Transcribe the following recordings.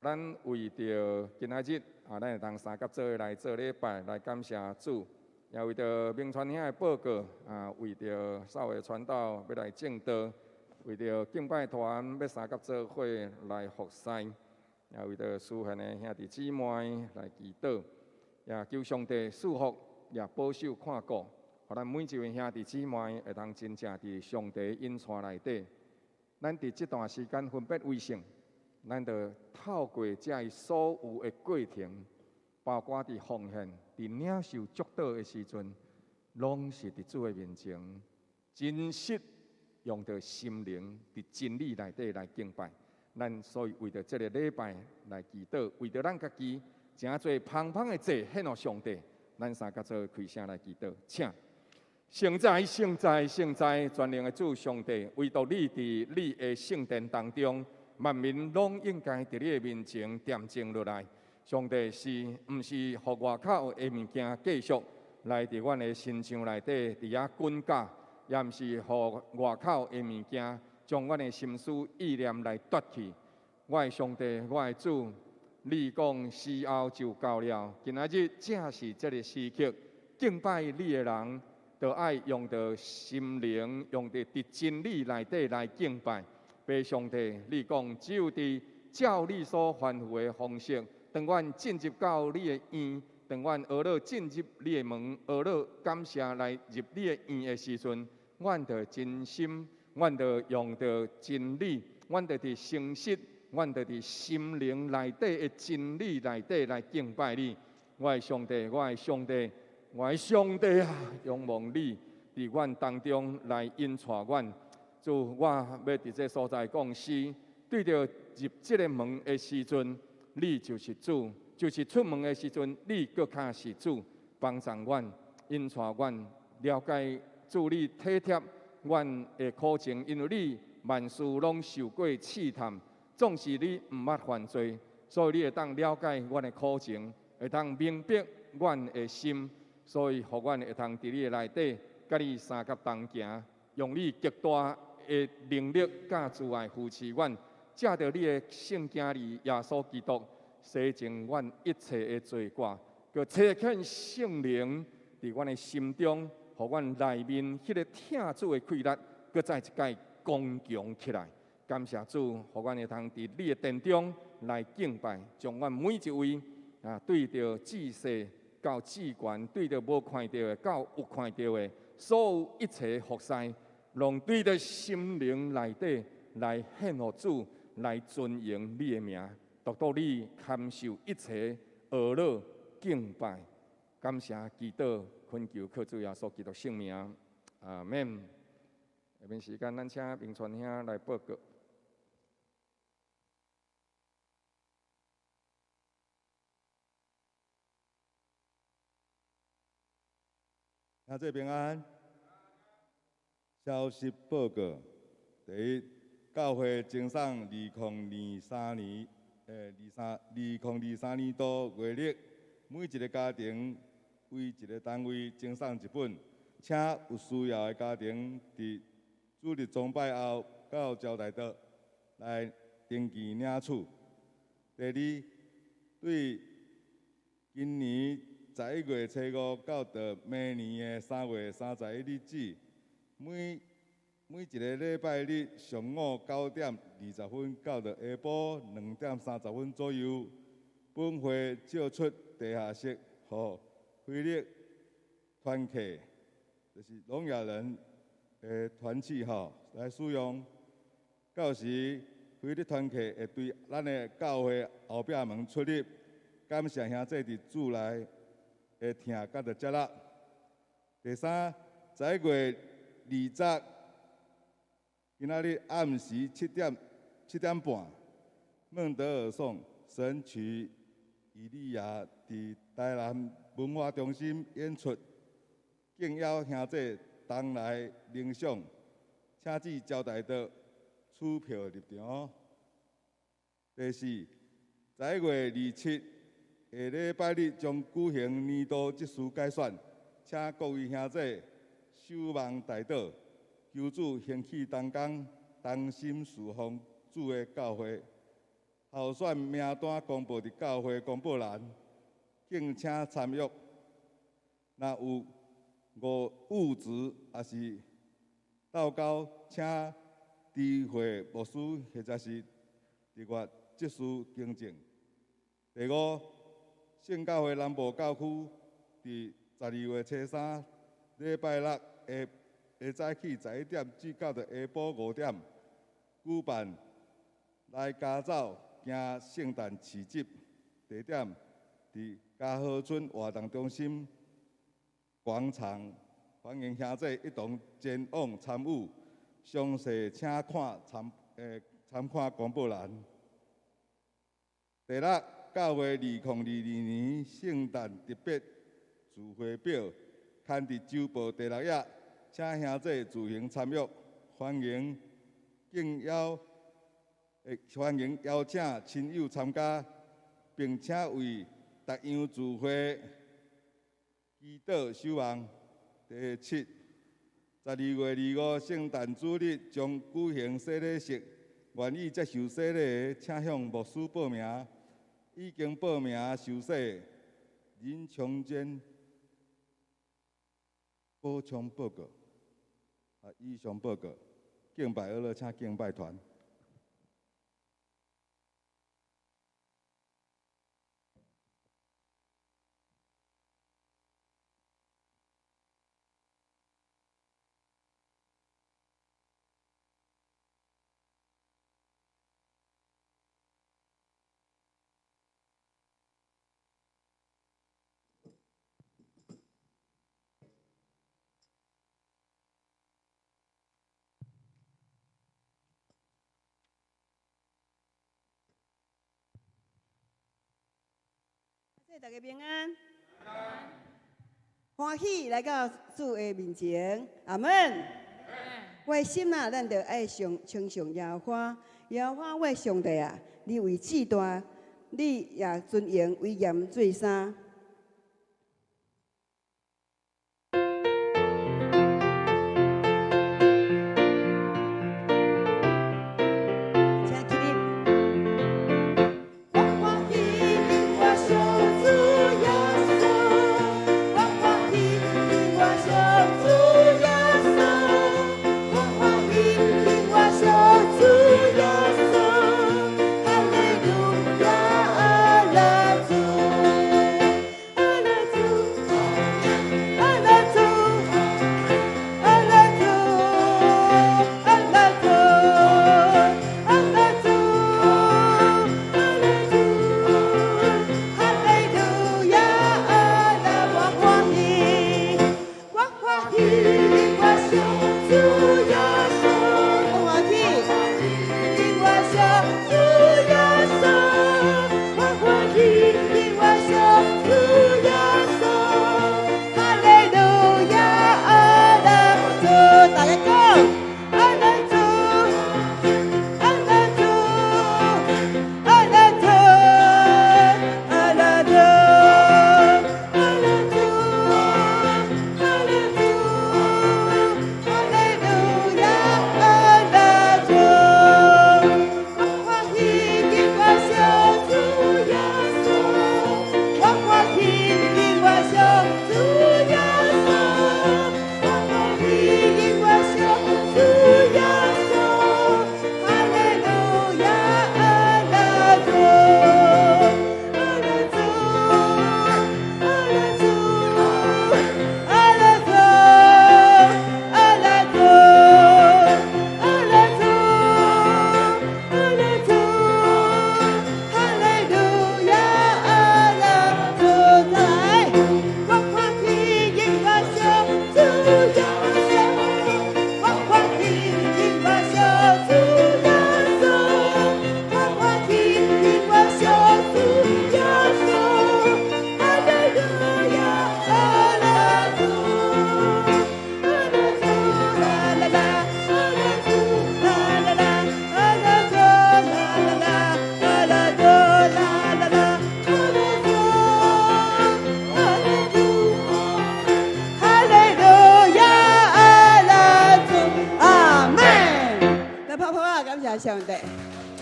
咱為著今仔日啊，咱會當三佮做伙來做禮拜，來感謝主，也為著明川兄的報告啊，為著少偉傳道欲來證道，為著敬拜團欲三佮做伙來服侍，也為著書憲的兄弟姊妹來祈禱，也求上帝賜福，也保守看顧，予咱每一位兄弟姊妹會當真正佇上帝引帶內底。咱佇這段時間分別為聖，咱就透過這所有的過程，包括佇奉獻、佇領受祝禱的時陣，攏是佇主的面前，真實用著心靈佇真理內底來敬拜。咱所以為著這个禮拜來祈禱，為著咱家己，誠濟芳芳的祭獻予上帝。咱三佮做伙開聲來祈禱，請。聖哉，聖哉，聖哉！全能的主上帝，唯獨你佇你的聖殿當中，萬民攏應該佇你的面前恬靜落來。上帝是毋是予外口的物件繼續來佇阮的身上內底佇遐滾絞，也毋是予外口的物件將阮的心思意念來奪去。我的上帝，我的主，你講時候就到了。今仔日正是這个時刻，敬拜你的人，就愛用著心靈，用著佇真理內底來敬拜。父上帝，你講只有佇照你所吩咐的方式，當阮進入到你的院，當阮學樂進入你的門，學樂感謝來入你的院的時陣，阮就真心，阮就用著真理，阮就佇誠實，阮就佇心靈內底的真理內底來敬拜你。我的上帝，我的上帝。我的上帝啊，仰望你佇阮當中來引帶阮。主，我欲佇這所在講是，對著入這个門的時陣，你就是主；就是出門的時陣，你閣較是主。幫助阮，引帶阮，了解主你體貼阮的苦情，因為你萬事攏受過試探，縱使你毋捌犯罪，所以你會當了解阮的苦情，會當明白阮的心。所以，予阮會通佇你的內底，佮你相佮同行，用你極大的能力佮慈愛扶持阮，藉著你的聖囝兒耶穌基督，洗淨阮一切的罪過，閣差遣聖靈佇阮的心中，予阮內面彼个疼主的氣力，閣再一擺剛強起來。感謝主，予阮會通佇你的殿中來敬拜，將阮每一位啊，對著至細到至懸，對著無看著的到有看著的，所有一切服侍，攏對著心靈內底來獻予主，來尊榮你的名，獨獨你堪受一切呵咾敬拜，感謝祈禱，懇求靠主耶穌基督聖名，阿們。下面時間，咱請明川兄來報告。兄弟平安。消息報告：第一，教會贈送2023年，2023年度月曆，每一个家庭為一个單位贈送一本，請有需要的家庭佇主日崇拜後到招待桌來登記領取。第二，對今年11月初5到到明年的3月31日止，每一个禮拜日上午9點20分到到下晡2點30分左右，本會借出地下室，予回力團契，就是聾啞人的團契吼來使用。到時回力團契會對咱的教會後壁門出入。感謝兄弟佇主內的疼佮接納。第三，11月20，今仔日暗時7點7點半，孟德爾頌神曲以利亞佇台南文化中心演出，敬邀兄弟同來聆賞，請至招待桌取票入場。第四，11月27，下禮拜日將舉行年度執事改選，請各位兄弟守望代禱，求主興起同工，同心侍奉主的教會。候選名單公布佇教會公布欄，敬請參閱。若有誤植，抑是倒鈎，請知會牧師或者是佇我執事更正。第五，聖教會南部教區佇12月初三禮拜六下下早起11點至到下晡5點，舉辦來家走行聖誕市集，地點佇嘉禾村活動中心廣場，歡迎兄弟一同前往參與。詳細請看參看公布欄。第六，教會2022年聖誕特別聚會表刊佇週報第六頁，請兄弟自行參閱。歡迎邀請親友參加，並請為逐樣聚會祈禱守望。第七，12月25聖誕主日將舉行洗禮式，願意接受洗禮的，請向牧師報名。已經報名受洗的，林瓊堅補充報告。以上報告，敬拜完了，請敬拜團。大家平安，歡喜來到主的面前，阿門。我的心啊，咱著愛上稱頌耶和華，耶和華我的上帝啊，你為至大，你也尊榮威嚴做衫。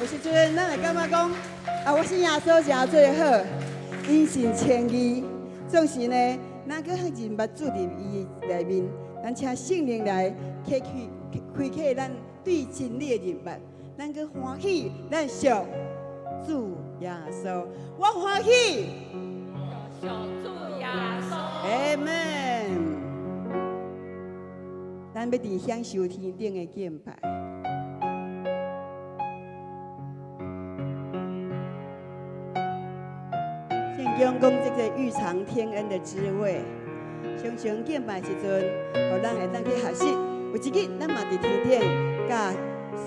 有時陣咱會感覺講，啊，我信耶穌誠做好，因信稱義，總是呢，咱閣認捌主佇伊內面，咱請聖靈來開啟開啟咱對真理的認捌，咱閣歡喜，咱屬主耶穌，我歡喜，屬主耶穌。阿門。咱欲佇享受天頂的敬拜。聖經講這個預嘗天恩的滋味，常常敬拜時陣，予咱會當去學習。有一日，咱嘛佇天頂，佮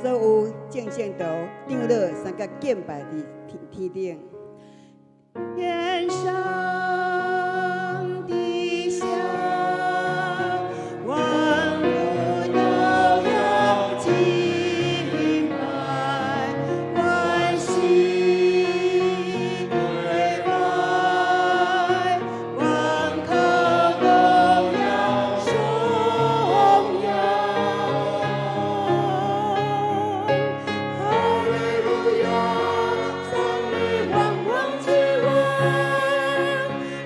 所有眾聖徒、長老相佮敬拜佇天頂。天上地下，萬物都要敬拜，萬膝跪拜，萬口都要頌揚。哈利路亞，讚美萬王之王，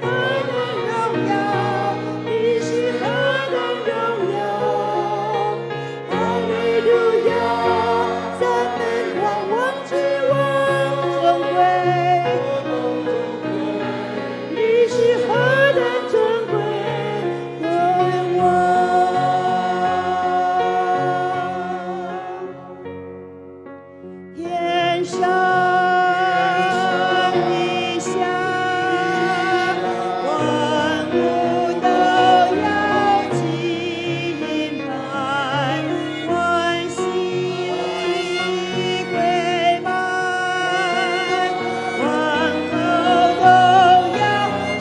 何等榮耀，你是何等榮耀。哈利路亞，讚美萬王之王，尊貴，你是何等尊貴，君王。天上地下，萬物都要敬拜，萬膝跪拜，萬口都要頌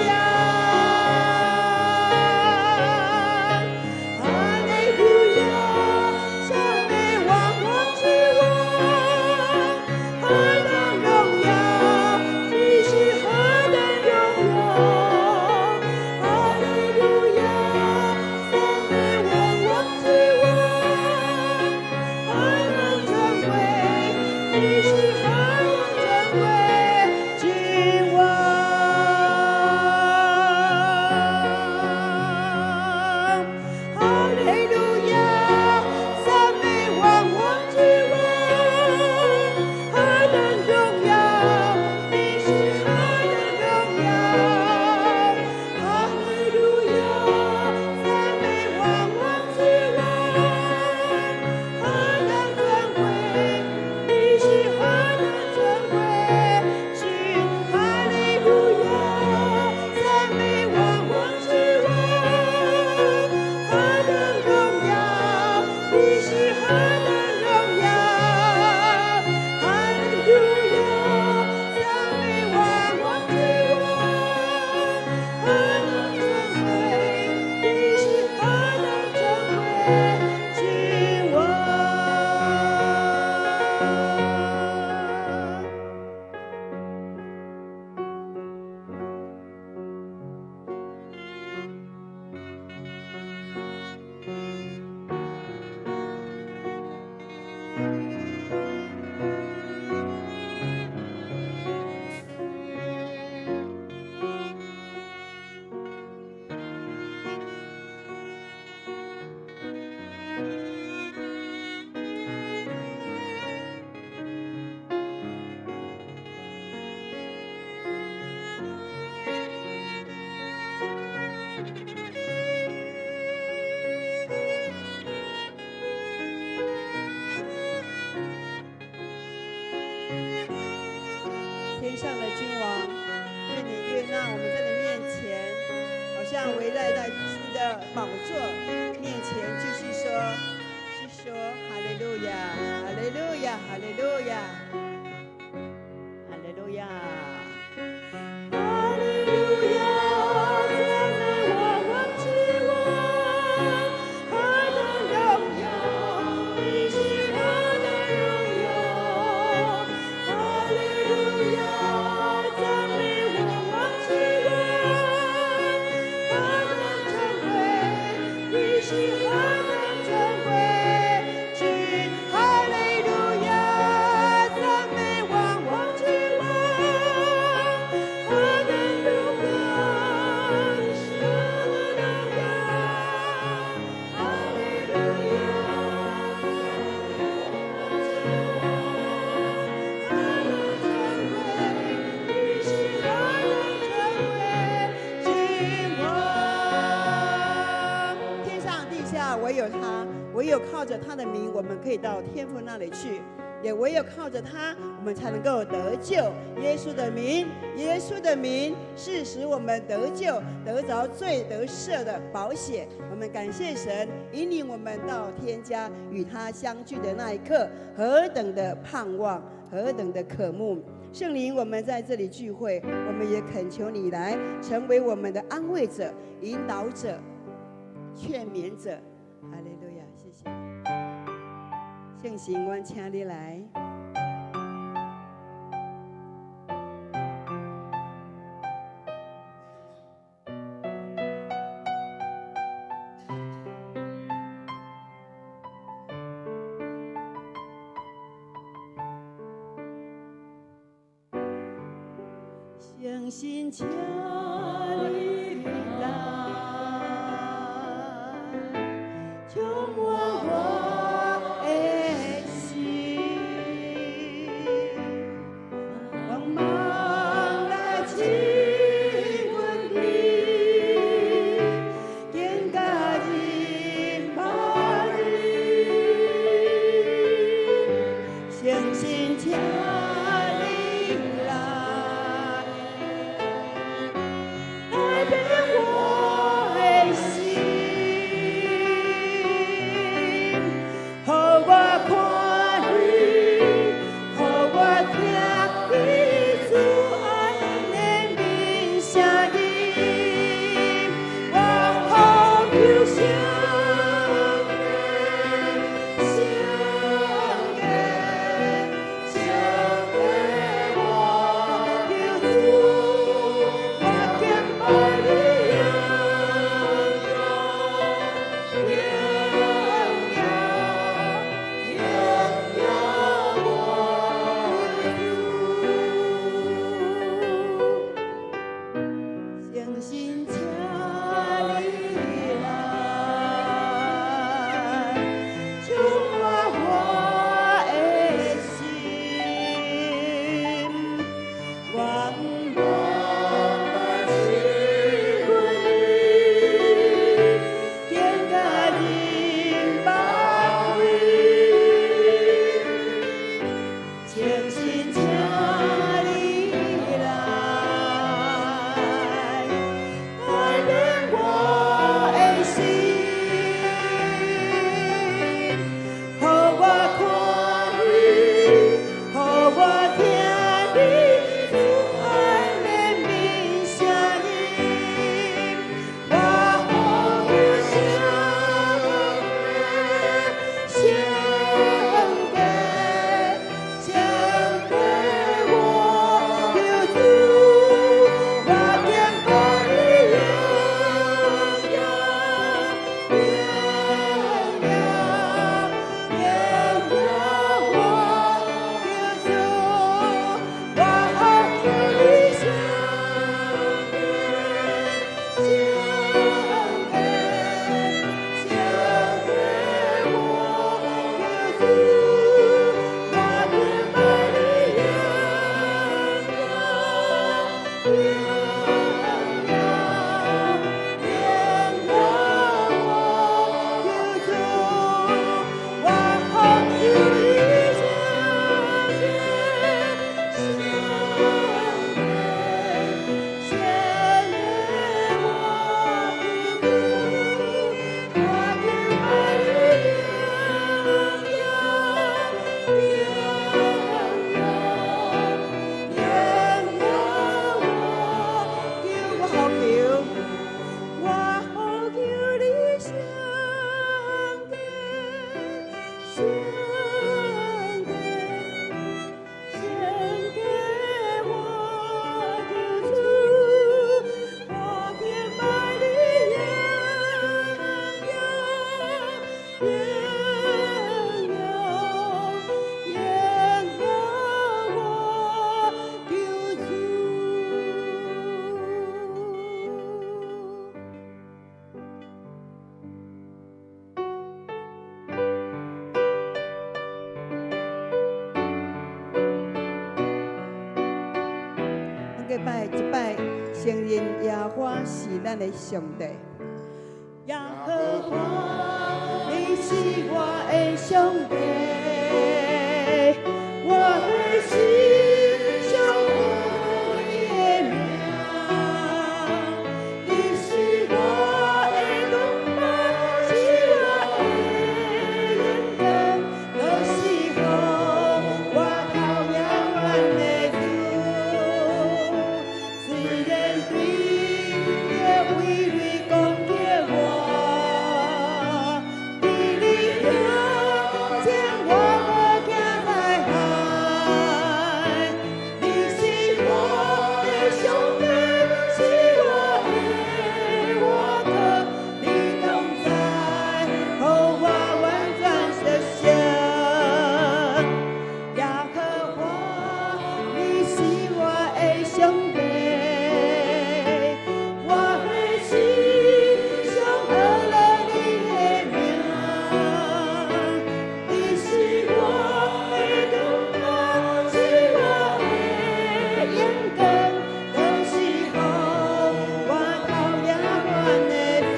揚。哈利路亞，讚美萬王之王，何等榮耀，你是何等榮耀。哈利路亞，讚美萬王之王，何等尊貴，你是何等尊貴，君王。哈利路亞，讚美萬王之王，何等榮耀，你是何等榮耀。哈利路亞，讚美萬王之王，何等尊貴，你是何等尊貴，君。哈利路亞，讚美萬王之王，何等榮耀，你是何等榮耀。哈利路亞，讚美萬王之王，何等尊貴，你是何等尊貴，君王。天上的君王，願你悅納我們在你面前，好像圍繞在你的寶座面前，繼續說，繼續說，哈利路亞，哈利路亞，哈利路亞，哈利路亞，哈利路亞，讚美萬王之王，何等榮耀，你是何等榮耀。哈利路亞，讚美萬王之王，何等尊貴，你是何等尊貴，君。哈利路亞，唯有靠着他的名，我們可以到天父那裡去；也唯有靠着他，我們才能夠得救。耶穌的名，耶穌的名是使我們得救、得著罪、得赦的保險。我們感謝神引領我們到天家與他相聚的那一刻，何等的盼望，何等的渴慕。聖靈，我們在這裡聚會，我們也懇求你來成為我們的安慰者、引導者、勸勉者。哈利路亞，謝謝。聖神，我請你來。聖神，請你來，充滿我的心，光芒來親近你，更加認捌你。聖神，請你來，改變我的心，予我看你，予我聽你慈愛憐憫聲音，我呼求聖靈，聖靈，聖靈，我求主，我敬拜你榮耀，榮耀，榮耀我主。聖神，請你來，充滿我的心，願我親近你，更加認捌你。聖神，請你來，改變我的心，予我看你，予我聽你慈愛憐憫聲音，我呼求聖靈，聖靈，聖靈，我求主，我敬拜你榮耀，榮耀，榮耀我求主，我呼求你聖靈，聖靈，聖靈，我求主，我敬拜你榮耀，榮耀，榮耀我求主，我呼求你聖靈，聖靈，聖靈，我求主，我敬拜你榮耀，榮耀，榮耀我求，我呼求，我呼求你聖靈，聖靈，聖靈，我求主，我敬拜你榮耀，榮耀，榮耀我求主。咱閣拜一擺，承認耶和華是咱的上帝。耶和華，你是我的上帝，我的心上有你的名。你是我的盾牌，是我的勇敢，若是予我靠永遠的主。雖然對著威雷攻擊我，佇你胸前我無驚災害。你是我的上帝，是我的倚靠，你同在，予我完全得勝。耶和華，你是我的上帝，我的心上學了你的名。你是我的盾牌，是我的勇敢，都是予我靠永遠的主。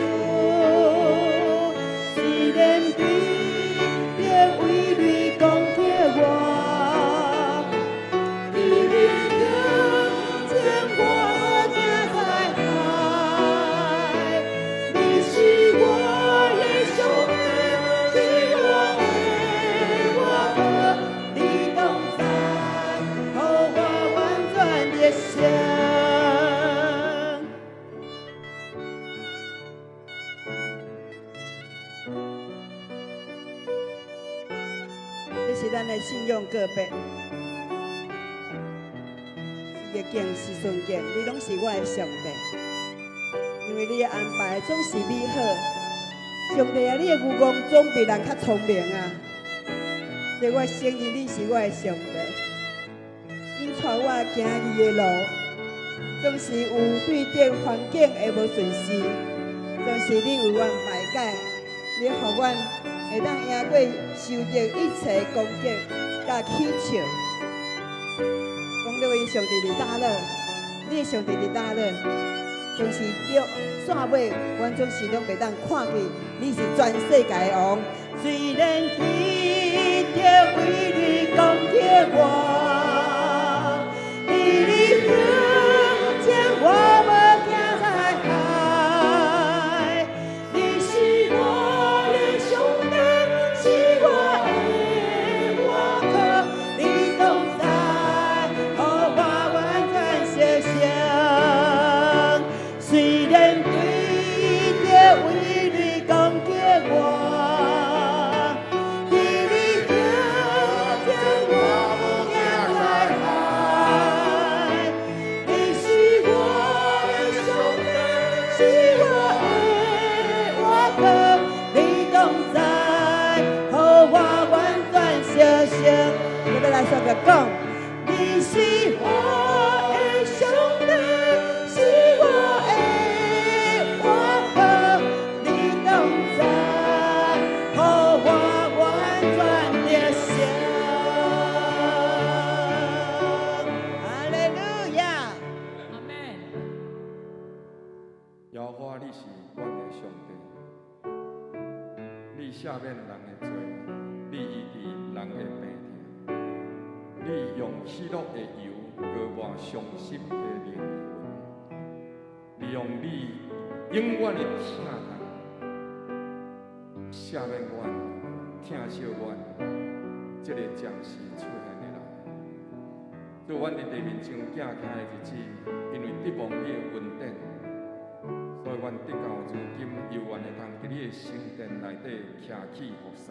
雖然對著威雷攻擊我，佇你胸前我無驚災害。你是我的上帝，是我的倚靠，你同在，予我完全得勝。這是咱的信仰告白，是逆境是順境，你攏是我的上帝，因為你的安排總是美好。上帝啊，你的愚戇總比人較聰明啊！所以我承認你是我的上帝，引帶我行義的路，總是有對著環境的無順遂，總是你為阮排解，你予阮會當贏過受著一切攻擊佮起笑。講到因上帝佇佗落，你的上帝佇佗落，總是對煞尾，阮總是攏袂當看見你是全世界的王。雖然對著威雷攻擊我，佇你胸前我無驚災害。你是我的上帝，是我的倚靠，你同在，予我完全得勝。雖然對著威雷攻擊我，佇你胸前我無驚災害。你是我的上帝，是我的倚靠，你同在，予我完全得勝。我欲來煞閣講，你是我的上帝，是我的倚靠，你同在，予我完全得勝。哈利路亞。阿門。耶和華，你是阮的上帝，你赦免人的罪，你醫治人的病痛，你用喜樂的油膏抹傷心的靈魂，你用你永遠的疼痛赦免阮、疼惜阮，這个暫時出現的人。做阮佇地面上行徛的日子，因為得蒙你的恩典，所以阮得到如今猶原會當佇你的聖殿內底徛起服侍。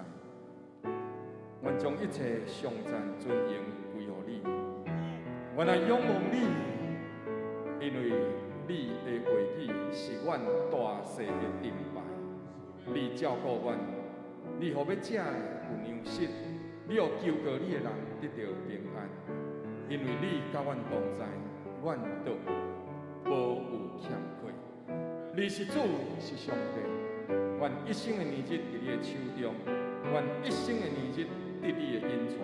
阮將一切頌讚尊榮歸予你，阮來仰望你，因為你的話語是阮大細的盾牌。你照顧阮，你予欲食的有糧食，你予求告你的人得著平安，因為你佮阮同在，阮就無有欠缺。你是主，是上帝，阮一生的年日佇你的手中，阮一生的年日得你的引帶，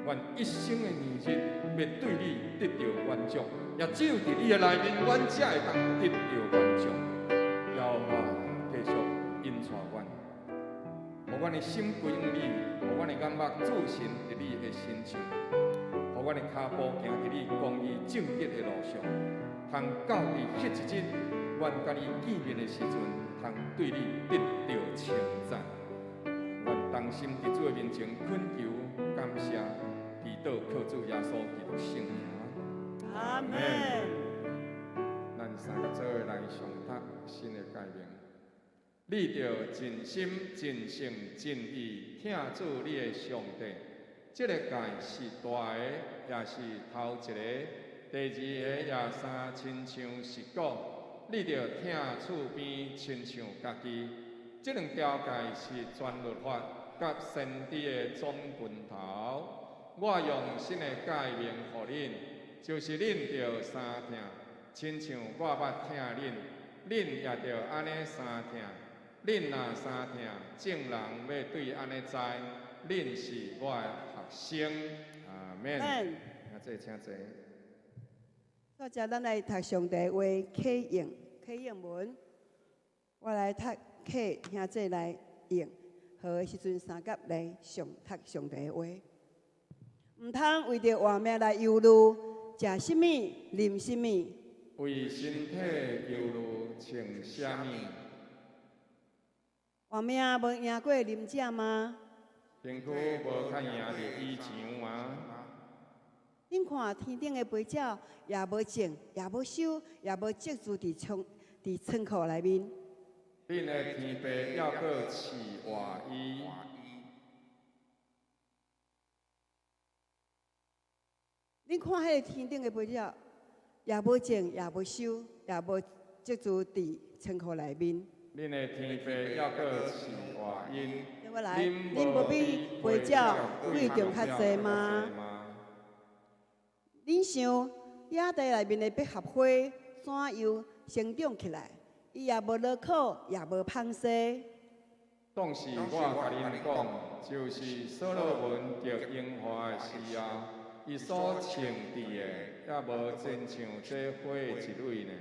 阮一生的年日欲對你得著滿足，也只有佇你的內面，阮才會當得著滿足。耶和華繼續引帶阮，予阮阮的心歸向你，予阮的眼目注神佇你的身上，予阮的跤步行佇你公義正直的路上，通到佇彼一日，阮佮你見面的時陣，通對你得著稱讚。阮同心佇主的面前懇求感謝，祈禱靠主耶穌基督聖名。阿門。咱三个做伙來誦讀新的誡命。你著盡心、盡性、盡意疼主你的上帝。這个誡是大的，也是頭一個。第二個也相親像是講，你著疼厝邊親像家己。這兩條誡是全律法佮先知的總根頭。我用新的誡命予恁，就是恁著相疼，親像我捌疼恁，恁也著按呢相疼。恁若相疼，眾人欲對按呢知，恁是我的學生。阿們。阿姐請坐。煞才咱來讀上帝話啟應啟應文，我來讀啟兄姊來應，好的時陣三甲來誦讀上帝話。毋通為著活命來憂慮，食啥物，啉啥物。為身體憂慮，穿啥物？活命無贏過啉食嗎？身軀無較贏著衣裳嗎？恁看天頂的飛鳥，也無種，也無收，也無積聚佇倉佇倉庫內面。恁的天父猶閣飼活伊。恁看彼个天頂的飛鳥，也無種，也無收，也無積聚佇倉庫內面。恁的天父猶閣飼活𪜶。我來，恁無比飛鳥貴重較濟嗎？恁想野地內面的百合花怎樣生長起來？伊也無勞苦，也無紡紗。當時我共恁講，就是所羅門得榮華的時候，伊所穿著的，也無親像這花的一蕊呢。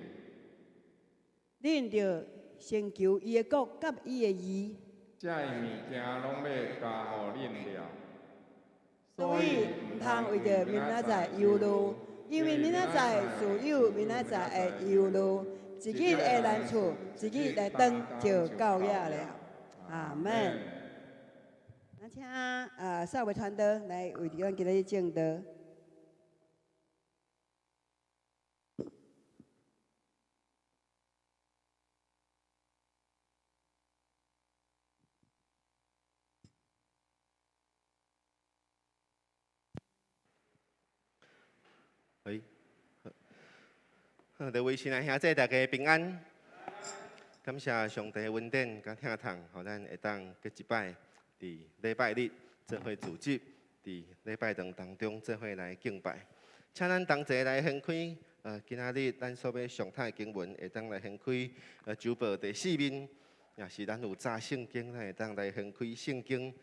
恁著先求伊的國佮伊的義。這个物件攏欲加予恁了。所以毋通為著明仔載憂慮，因為明仔載自有明仔載的憂慮。一日的難處，一日來當就夠了了。阿們。咱請啊，少偉傳道來為咱今日證道。喂，好，各位親愛兄姊，大家平安。感謝上帝的恩典佮疼痛，予咱會當閣一擺佇禮拜日做伙聚集，佇禮拜堂當中做伙來敬拜。請咱同齊來掀開，今仔日咱所欲誦讀的經文，會當來掀開周報第四面，也是咱有查聖經，咱會當來掀開聖經。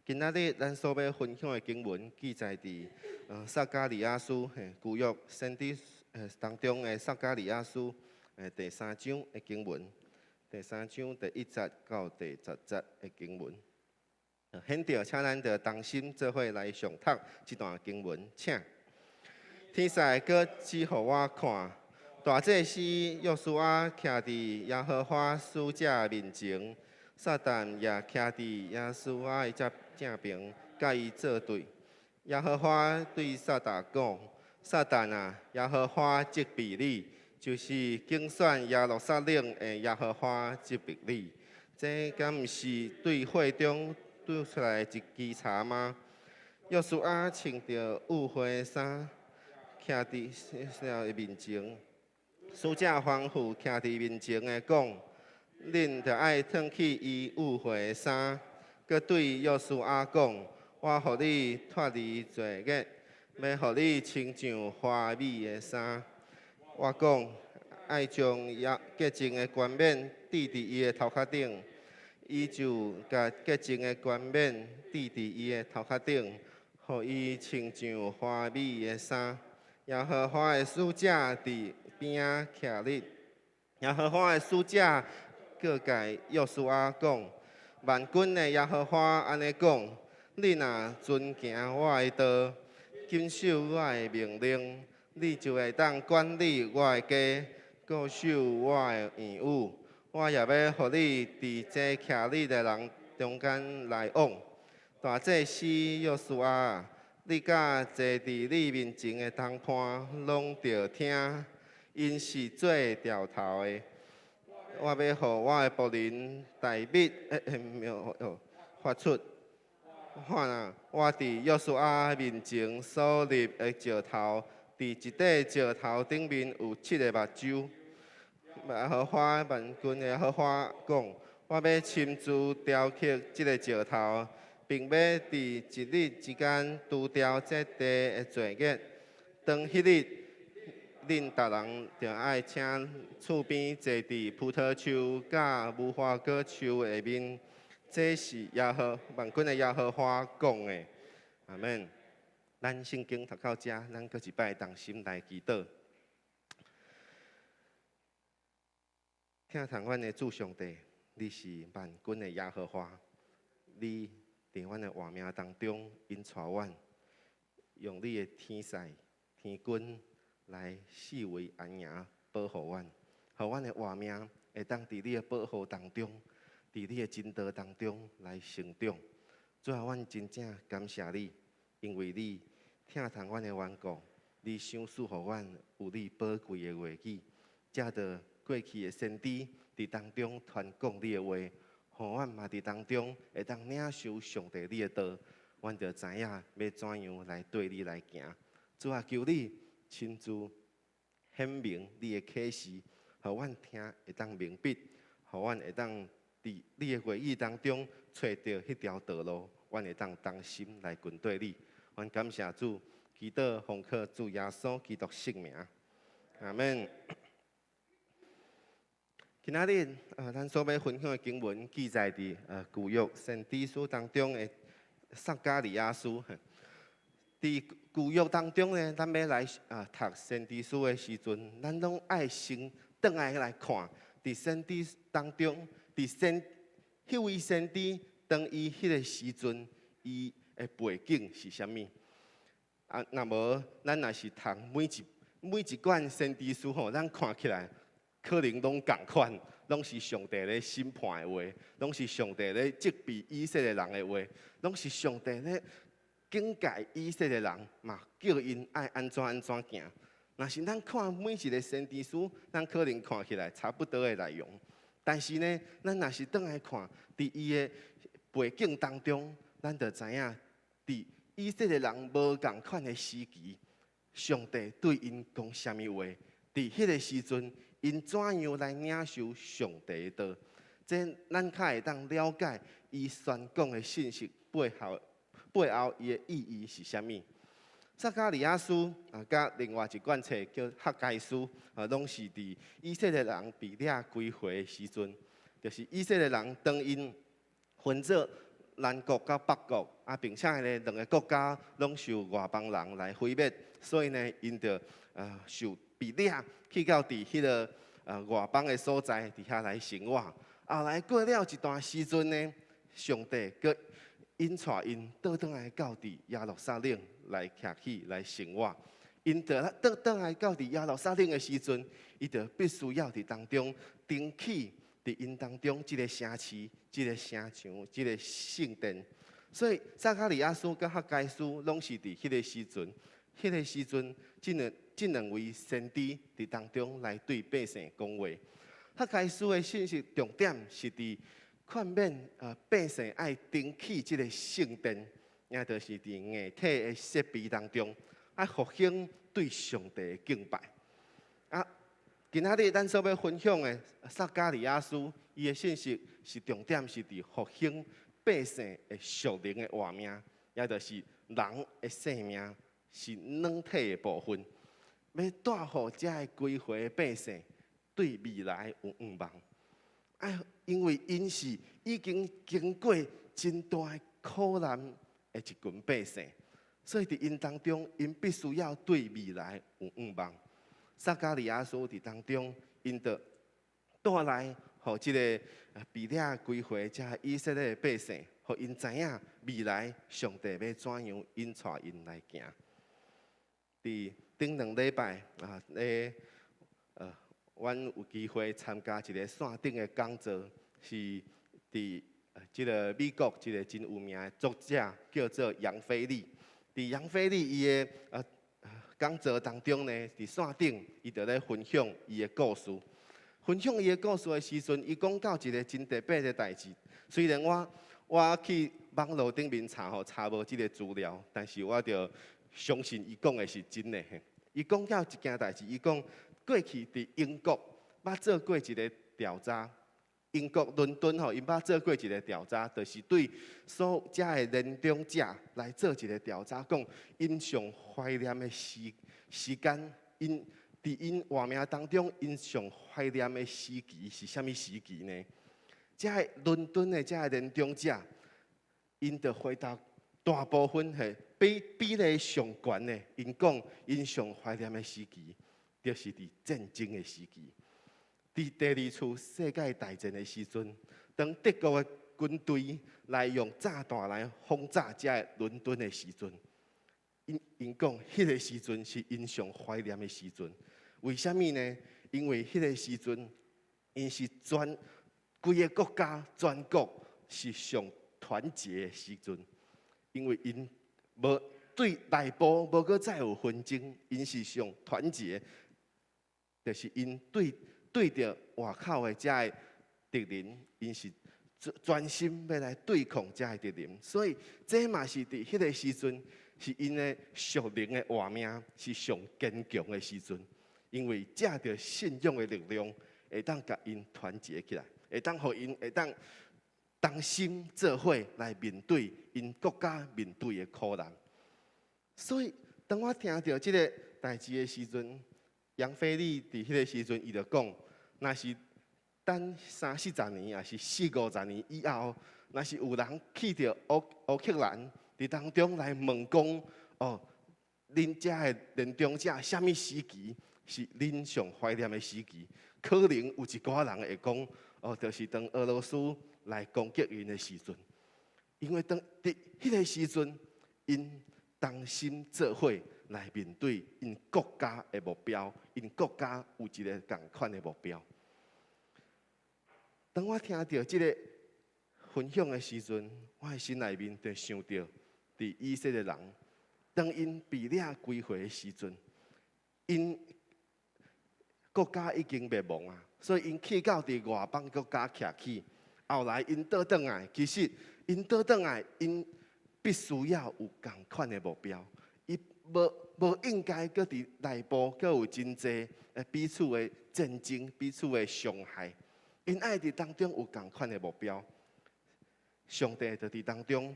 今仔日咱所欲分享的經文記載佇撒迦利亞書舊約先知當中的撒迦利亞書第三章的經文，第三章第一節到第十節的經文。現在請咱著同心做伙來誦讀這段經文，請。天使閣指予我看，大祭司約書亞徛佇耶和華使者面前，撒旦也徛佇耶書亞的正爿，佮伊作對。耶和華對撒旦講：撒旦啊，耶和華責備你，就是揀選耶路撒冷的耶和華責備你。這敢毋是對火中拄出來的一支柴嗎？約書亞穿著污穢的衫，徛佇神的面前。使者吩咐徛佇面前的講：恁著愛脫去伊污穢的衫。閣對約書亞講：我予你脫離罪孽，欲予你穿上華美的衫。我講愛將潔淨的冠冕戴佇伊的頭殼頂，伊就共潔淨的冠冕戴佇伊的頭殼頂，予伊穿上華美的衫。耶和華的使者佇邊仔徛立，耶和華的使者告誡約書亞講：萬軍的耶和華按呢講：你若遵行我的道，謹守我的命令，你就會當管理我的家，固守我的院宇。我也欲予你佇這徛立的人中間來往。大祭司約書亞，你佮坐佇你面前的同伴攏著聽，𪜶是做牢頭的。我欲予我的僕人大衛，欸，沒有發出。看啊，我佇約書亞面前所立的石頭，佇一塊石頭頂面有七个目睭。耶和華萬軍的耶和華講：我欲親自雕刻這个石頭，並欲佇一日之間除掉這地的罪孽。當彼日，恁逐人著愛請厝邊坐佇葡萄樹佮無花果樹下面。這是耶和萬軍的耶和華講的。阿門。咱聖經讀到遮，咱閣一擺同心來祈禱。疼痛阮的主上帝，你是萬軍的耶和華，你佇阮的活命當中引帶阮，用你的天使天軍來四圍安營保護阮，予阮的活命會當佇你的保護當中，佇你的真道當中來成長。主啊，阮真正感謝你，因為你疼痛阮的緣故，你賞賜予阮有你寶貴的話語，藉著過去的先知佇當中傳講你的話，予阮嘛佇當中會當領受上帝你的道，阮就知影欲怎樣來綴你來行。主啊，求你親自顯明你的啟示，予阮聽會當明白，予阮會當佇你的話語當中揣著彼條道路，阮會當同心來跟綴你。阮感謝主，祈禱奉靠主耶穌基督聖名，阿門。今仔日，咱所欲分享的經文記載佇舊約先知書當中的撒迦利亞書。佇舊約當中呢，咱欲來讀先知書的時陣，咱攏愛先轉來來看，佇先知當中，佇先彼位先知當伊彼个時陣，伊的背景是啥物？啊，若無咱若是讀每一卷先知書吼，咱看起來可能攏仝款，攏是上帝咧審判的話，攏是上帝咧責備以色列人的話，攏是上帝咧警戒以色列人，嘛叫𪜶愛按怎按怎行。若是咱看每一个先知書，咱可能看起來差不多的內容，但是呢，咱若是轉來看，佇伊的背景當中，咱就知影，佇以色列人無仝款的時期，上帝對𪜶講啥物話？佇彼个時陣，𪜶怎樣來領受上帝的道？這咱較會當了解伊宣講的信息背後伊的意義是啥物。撒迦利亞書啊，佮另外一卷冊叫哈該書啊，攏是佇以色列人被掠歸回的時陣，就是以色列人當𪜶分做南國佮北國啊，並且呢兩个國家攏受外邦人來毀滅，所以呢，𪜶就受被掠去到佇彼个外邦的所在，佇遐來生活。後來過了一段時陣呢，上帝閣引帶𪜶倒轉來到佇耶路撒冷來徛起來生活。𪜶著倒轉來到佇耶路撒冷的時陣，伊就必須要佇當中重起佇𪜶當中這个城市、這个城牆、這个聖殿。所以撒迦利亞書佮哈該書攏是佇彼个時陣，彼个時陣，這兩位先知佇當中來對百姓講話。哈該書的信息重點是佇勸勉百姓愛重起這个聖殿，也就是佇硬體的設備當中，愛復興對上帝的敬拜。啊，今仔日咱所欲分享的撒迦利亞書，伊的信息是重點是佇復興百姓的屬靈的活命，也就是人的生命是軟體的部分，欲帶予遮个歸回的百姓對未來有向望。啊，因為𪜶是已經經過真大的苦難的一群百姓，所以佇𪜶當中，𪜶必須要對未來有向望。撒迦利亞書佇當中，𪜶就帶來予這个被掠歸回遮以色列的百姓，予𪜶知影未來上帝欲怎樣引帶𪜶來行。佇頂兩禮拜啊，咧阮有機會參加一个線頂的講座，是佇這个美國一个真有名的作者叫做楊飛利。佇楊飛利伊的講座當中呢，佇線頂伊就咧分享伊的故事。分享伊的故事的時陣，伊講到一个真特別的代誌。雖然我去網路頂面查吼，查無這个資料，但是我就相信伊講的是真的。伊講到一件代誌，伊講過去佇英國捌做過一个調查，英國倫敦吼，𪜶捌做過一个調查，就是對所有遮的年長者來做一个調查，講𪜶上懷念的時間，𪜶佇𪜶活命當中，𪜶上懷念的時期是啥物時期呢？遮个倫敦的遮个年長者，𪜶就回答大部分係比例上懸的，𪜶講𪜶上懷念的時期，就是佇戰爭的時期。佇第二次世界大戰的時陣，當德國的軍隊來用炸彈來轟炸遮个倫敦的時陣，𪜶講，彼个時陣是𪜶上懷念的時陣。為啥物呢？因為彼个時陣，𪜶是全規个國家全國是上團結的時陣，因為𪜶無對內部無閣再有紛爭，𪜶是上團結，就是𪜶對著外口的遮个敵人，𪜶是專心欲來對抗遮个敵人，所以這嘛是佇彼个時陣，是𪜶的屬靈的活命是上堅強的時陣，因為藉著信仰的力量，會當共𪜶團結起來，會當予𪜶會當同心做伙來面對𪜶國家面對的苦難。所以當我聽著這个代誌的時陣，楊飛利佇彼个時陣，伊就講，若是等三四十年，抑是四五十年以後，若是有人去著烏克蘭，佇當中來問講，哦，恁遮的年長者，啥物時期是恁上懷念的時期？可能有一寡人會講，哦，就是當俄羅斯來攻擊𪜶的時陣，因為當佇彼个時陣，𪜶同心做伙來面對𪜶國家的目標，𪜶國家有一个仝款的目標。當我聽著這个分享的時陣，我的心內面就想著，佇以色列人，當𪜶被掠歸回的時陣，𪜶國家已經滅亡啊，所以𪜶去到佇外邦國家徛起。後來𪜶倒轉來，其實𪜶倒轉來，𪜶必須要有仝款的目標，伊無應該閣佇內部閣有真濟彼此的戰爭、彼此的傷害。𪜶愛佇當中有仝款的目標，上帝就佇當中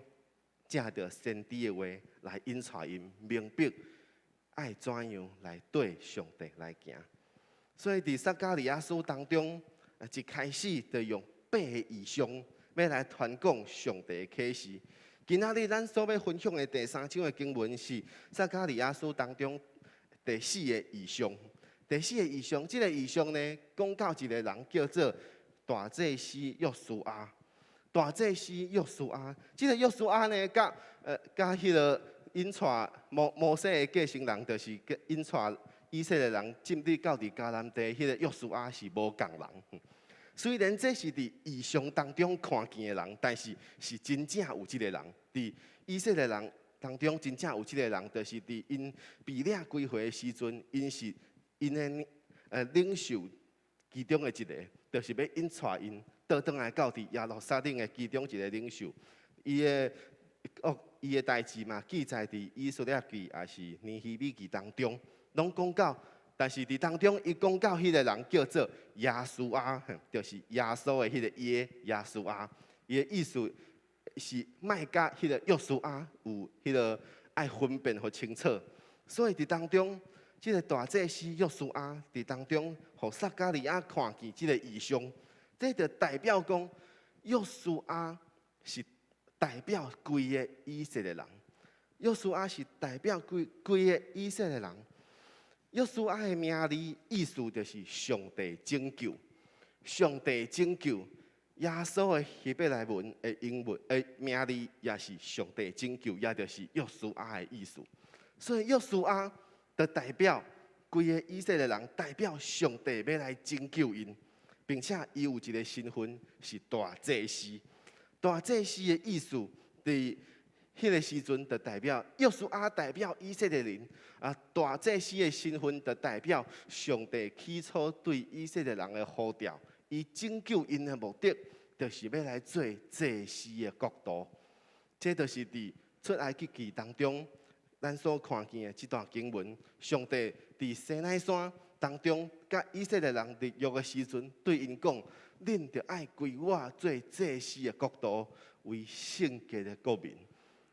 藉著先知的話來引帶𪜶明白愛怎樣來對上帝來行。所以佇撒迦利亞書當中，一開始就用八個異象欲來傳講上帝的啟示。今仔日咱所欲分享的第三章的經文是撒迦利亞書當中第四个異象。第四个異象，這个異象呢，講到一个人叫做大祭司約書亞。大祭司約書亞，這个約書亞呢，佮彼个引帶摩西的繼承人，就是引帶以色列人進入到佇迦南地，彼个約書亞是無仝人。雖然這是佇異象當中看見的人，但是是真正有這个人。佇以色列人當中，真正有這个人，就是佇𪜶被掠歸回的時陣，𪜶是𪜶的領袖其中的一个，就是欲引帶𪜶倒轉來到佇耶路撒冷的其中一个領袖。伊的代誌嘛，記載佇以斯拉記，抑是尼希米記當中，攏講到。但是佇當中，伊講到彼个人叫做耶書亞，就是耶穌的彼个耶耶書亞。伊的意思是莫佮彼个約書亞有彼个愛分辨予清楚。所以佇當中，這个大祭司約書亞佇當中，予撒迦利亞看見這个異象，這就代表講約書亞是代表規个以色列人。約書亞是代表規規个以色列人。約書亞的名字意思就是上帝拯救。上帝拯救。耶穌的希伯來文的英文的名字也是上帝拯救，也就是約書亞的意思。所以約書亞就代表規个以色列人，代表上帝欲來拯救𪜶，並且伊有一个身份是大祭司。大祭司的意思，佇彼个時陣就代表約書亞代表以色列人，啊，大祭司的身份就代表上帝起初對以色列人的呼召。伊拯救𪜶的目的，就是欲來做祭司的國度。這就是佇出埃及記當中，咱所看見的這段經文。上帝佇西奈山當中，佮以色列人立約的時陣，對𪜶講：恁著愛歸我做祭司的國度，為聖潔的國民。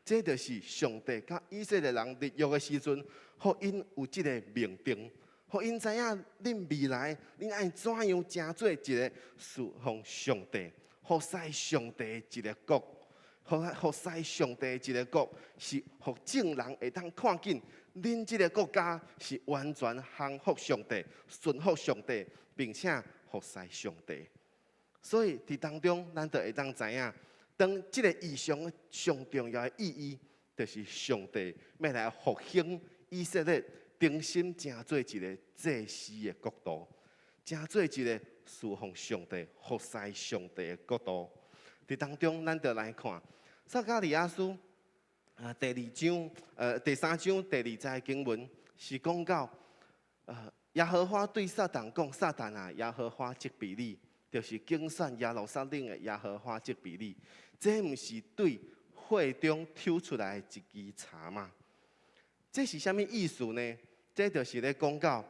這就是上帝佮以色列人立約的時陣，予𪜶有這个命定。予𪜶知影，恁未來恁愛怎樣成做一个侍奉上帝、服侍上帝的一个國，服侍上帝的一个國，是予眾人會當看見，恁這个國家是完全降服上帝、順服上帝，並且服侍上帝。所以佇當中，咱就會當知影，當這个異象上重要的意義，就是上帝欲來復興以色列。重新成做一个祭司的國度，成做一个侍奉上帝、服侍上帝的國度。佇當中，咱就來看撒迦利亞書啊，第二章，第三章第二節經文是講到，耶和華對撒旦講：撒旦啊，耶和華責備你，就是揀選耶路撒冷的耶和華責備你。這毋是對火中抽出來的一支柴嗎？這是啥物意思呢？這就是咧講到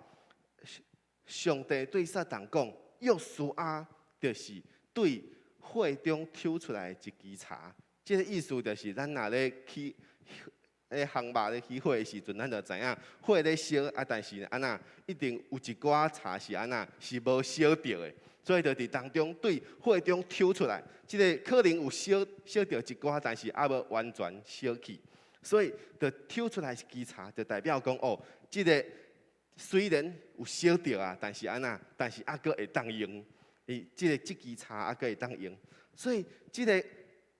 上帝對撒旦講，約書亞就是對火中抽出來的一支柴。這个意思就是，咱若咧起咧烘肉咧起火的時陣，咱就知影火咧燒啊，但是按怎一定有一寡柴是按怎是無燒著的，所以就佇當中對火中抽出來，這个可能有燒燒著一寡，但是猶無完全燒去。所以，就抽出來一支柴，就代表講哦，這个雖然有燒著啊，但是按怎，但是猶閣會當用。伊這个這支柴猶閣會當用。所以，這个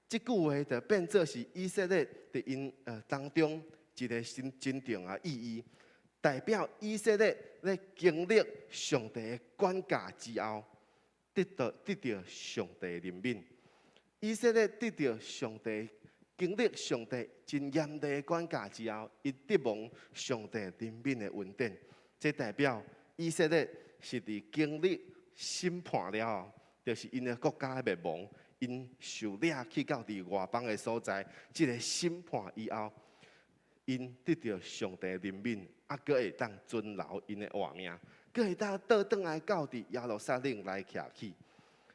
這句話就變做是以色列佇𪜶當中一个真真重要意義，代表以色列咧經歷上帝的管教之後，得著上帝憐憫。以色列得著上帝。經歷上帝真嚴厲的管教之後，伊得蒙上帝憐憫的恩典。這代表以色列是佇經歷審判了後，就是𪜶的國家滅亡，𪜶受掠去到佇外邦的所在。這个審判以後，𪜶得著上帝憐憫，猶閣會當存留𪜶的活命，閣會當倒轉來到佇耶路撒冷來徛起。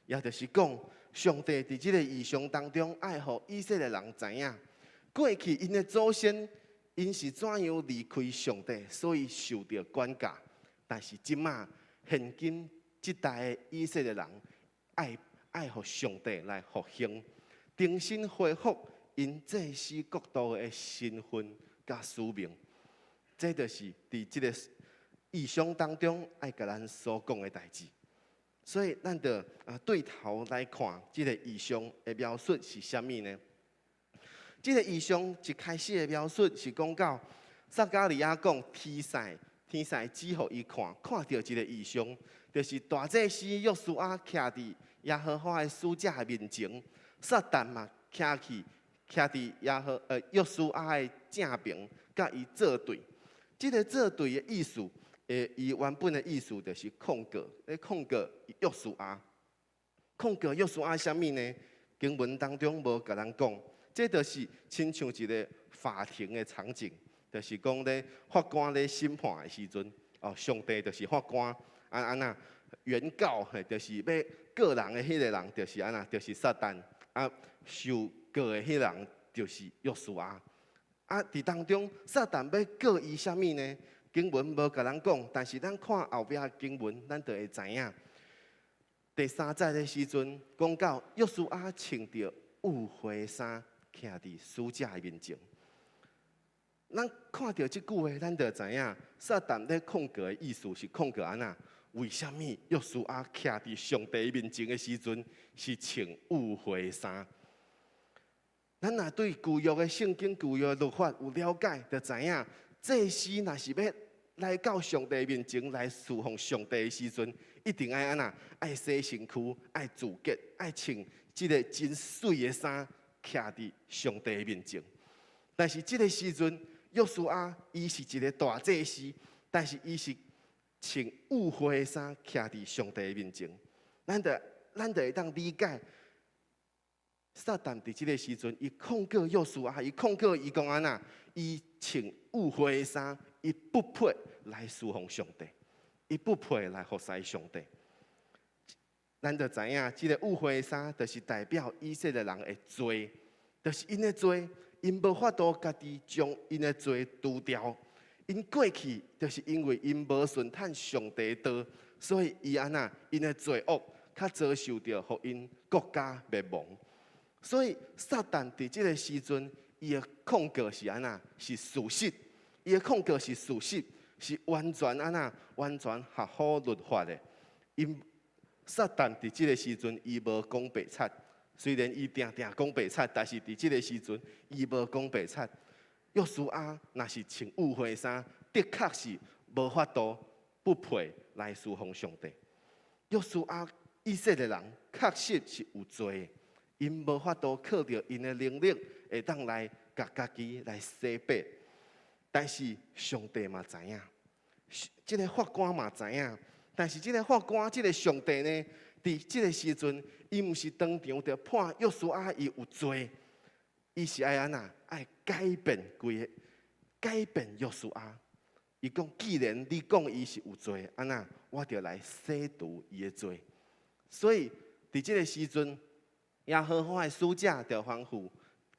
也就是講，上帝佇這个異象當中，愛予以色列人知影，過去𪜶的祖先，𪜶是怎樣離開上帝，所以受著管教。但是這馬現今這代的以色列人，愛予上帝來復興，重新恢復𪜶祭司國度的身份佮使命。這就是佇這个異象當中愛共咱所講的代誌。所以，咱就啊對頭來看，這个異象的描述是啥物呢？這个異象一開始的描述是講到撒迦利亞講天使，天使指予伊看，看著一个異象，就是大祭司約書亞徛佇耶和華的使者的面前，撒旦嘛徛去徛佇約書亞的正爿，佮伊作對。這个作對的意思，伊原本的意思就是控告，咧控告約書亞。控告約書亞啥物呢？經文當中無共咱講，這就是親像一个法庭的場景，就是講咧法官咧審判的時陣，哦，上帝就是法官，啊按怎，原告嘿，就是欲告人的彼个人，就是按怎，就是撒旦，啊，受告的彼个人就是約書亞。啊，佇當中，撒旦欲告伊啥物呢？經文無共咱講，但是咱看後壁經文，咱就會知影。第三節的時陣，講到約書亞穿著污穢衫，徛佇使者的面前。咱看著這句話，咱就知影，撒旦咧控告的意思是控告按怎？為啥物約書亞徛佇上帝面前的時陣是穿污穢的衫？咱若對舊約的聖經、舊約的律法有了解，就知影祭司若是欲來到上帝面前來侍奉上帝的時陣，一定愛按怎？愛洗身軀，愛自潔，愛穿這个真媠的衫，徛佇上帝面前。但是這个時陣，約書亞伊是一个大祭司，但是伊是穿污穢的衫徛佇上帝面前。咱就會當理解，撒旦佇這个時陣，伊控告約書亞，伊控告伊講按怎？伊穿污穢的衫，伊不配來侍奉上帝，伊不配來服侍上帝。咱就知影，這个污穢的衫，就是代表以色列人的罪，就是𪜶的罪，𪜶無法度家己將𪜶的罪除掉。𪜶過去就是因為𪜶無順趁上帝道，所以伊按怎？𪜶的罪惡較遭受著，予𪜶國家滅亡。所以撒旦佇這个時陣，伊的控告是按怎？是事實。伊的控告是事實，是完全按怎？完全合乎律法的。𪜶撒旦佇這个時陣，伊無講白賊。雖然伊定定講白賊，但是佇這个時陣，伊無講白賊。約書亞若是穿污穢衫，的確是無法度不配來侍奉上帝。約書亞以色列人確實是有罪的，𪜶無法度靠著𪜶的能力會當來共家己來洗白。但是上帝嘛知影，這个法官嘛知影，但是這个法官，這个上帝呢，佇這个時陣，伊毋是當場就判約書亞伊有罪，伊是愛按怎？愛改變規个，改變約書亞。伊講，既然你講伊是有罪，按怎？我就來洗除伊的罪。所以，佇這个時陣，耶和華的使者就吩咐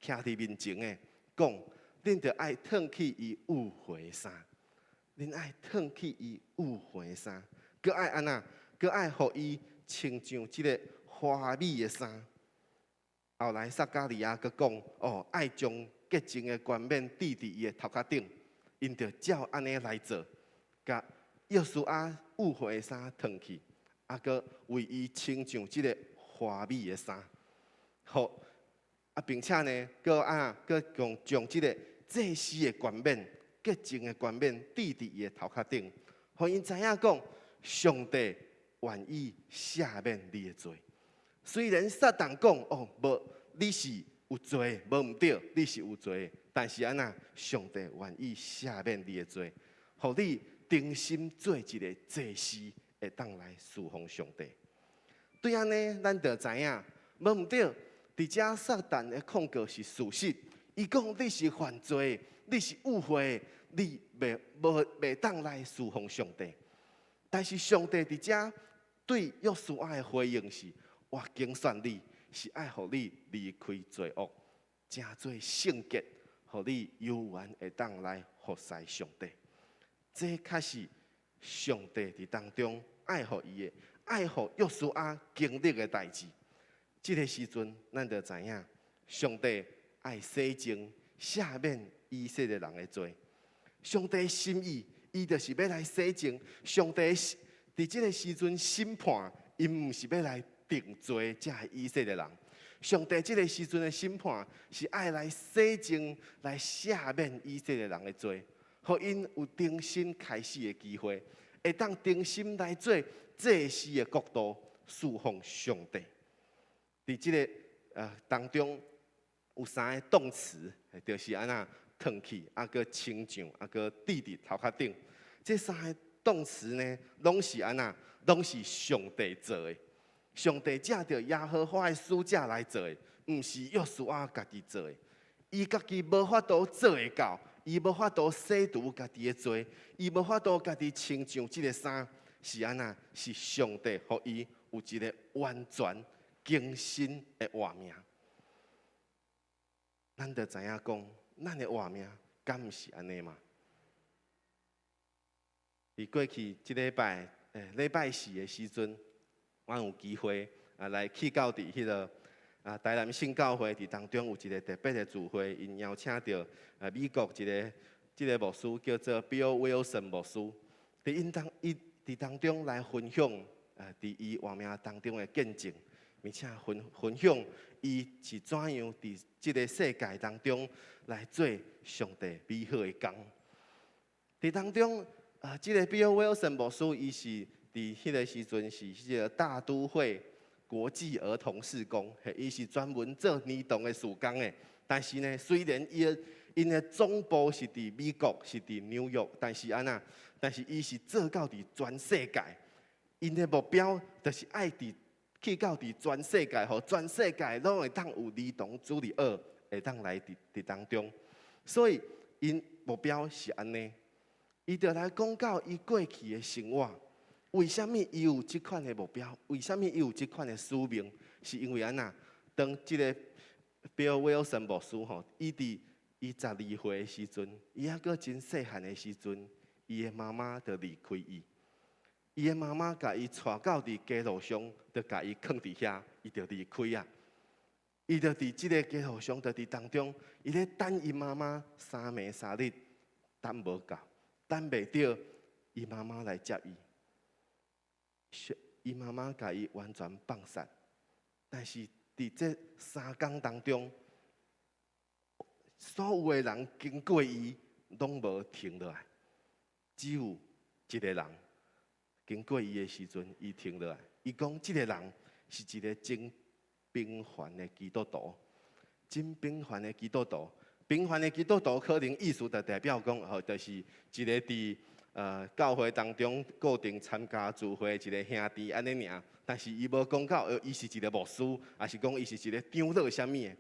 徛佇面前的講：恁著愛脫去伊污穢的衫，恁愛脫去伊污穢的衫，閣愛按怎？閣愛予伊穿上這个華美的衫。後來撒迦利亞閣講：哦，愛將潔淨的冠冕戴佇伊的頭殼頂，𪜶就照按呢來做，共約書亞污穢的衫脫去，啊，閣為伊穿上這个華美的衫。好，啊，並且呢，閣按閣將將這个祭司的冠冕、潔淨的冠冕戴佇伊的頭殼頂，予𪜶知影講，上帝願意赦免你的罪。雖然撒旦講哦，無你是有罪，無毋對，你是有罪，但是按怎？上帝願意赦免你的罪，予你重新做一个祭司，會當來侍奉上帝。對按呢，咱就知影，無毋對。佇遮撒旦的控告是事實，伊講你是犯罪，你是污穢，你袂無袂當來侍奉上帝。但是上帝佇遮對約書亞的回應是：我揀選你，是愛予你離開罪惡，成做聖潔，予你有緣會當來服侍上帝。這確是上帝佇當中愛予伊的，愛予約書亞經歷的代誌。這个時陣，咱就知影，上帝愛洗淨、赦免以色列人的罪。上帝心意，伊就是欲來洗淨。上帝佇這个時陣審判，伊毋是欲來定罪這以色列人。上帝這个時陣的審判，是愛來洗淨、來赦免以色列人的罪，予𪜶有重新開始的機會，會當重新來做祭司的國度，侍奉上帝。佇這个當中有三个動詞，就是按怎脫去，啊，閣穿上，啊，閣戴佇頭殼頂。這三个動詞呢，攏是按怎？攏是上帝做的。上帝藉著耶和華的使者來做的，毋是約書亞家己做的。伊家己無法度做會到，伊無法度洗除家己的罪，伊無法度家己穿上這个衫，是按怎？是上帝予伊有一个完全更新的活命。咱就知影講，咱的活命敢毋是按呢嗎？佇過去這禮拜，禮拜四的時陣，我有機會啊來去到佇彼个啊台南聖教會佇當中有一个特別的聚會，𪜶邀請著啊美國一个這个牧師叫做 Bill Wilson 牧師，佇𪜶當伊佇當中來分享，佇伊活命當中的見證，並且分享伊是怎樣佇這个世界當中來做上帝美好的工。佇當中，這个 Bill Wilson 牧師，伊是佇彼个時陣是彼个大都會國際兒童事工，彼伊是專門做兒童的事工的。但是呢，雖然伊的𪜶的總部是佇美國，是佇紐約，但是按怎？但是伊是做到佇全世界，𪜶的目標就是愛佇去到佇全世界，予全世界攏會當有兒童主日學會當來佇當中。所以𪜶目標是按呢，伊就來講到伊過去的生活，為啥物伊有這款的目標？為啥物伊有這款的使命？是因為按怎？當這个 Bill Wilson 牧師吼，伊佇伊12歲的時陣，伊猶閣真細漢的時陣，伊的媽媽就離開伊。伊的媽媽共伊帶到佇街路上，就共伊囥佇遐，伊就離開啊。伊就佇這个街路上，就佇當中，伊咧等伊媽媽三暝三日，等無到，等袂著伊媽媽來接伊。伊媽媽共伊完全放殺，但是佇這三工當中，所有的人經過伊，攏無停落來，只有一个人經過伊的時陣，伊停落來。伊講，這个人是一个真平凡的基督徒，真平凡的基督徒。平凡的基督徒可能意思就代表講，吼，就是一个佇教會當中固定參加聚會一个兄弟按呢爾。但是伊無講到，伊是一个牧師，抑是講伊是一个長老啥物的。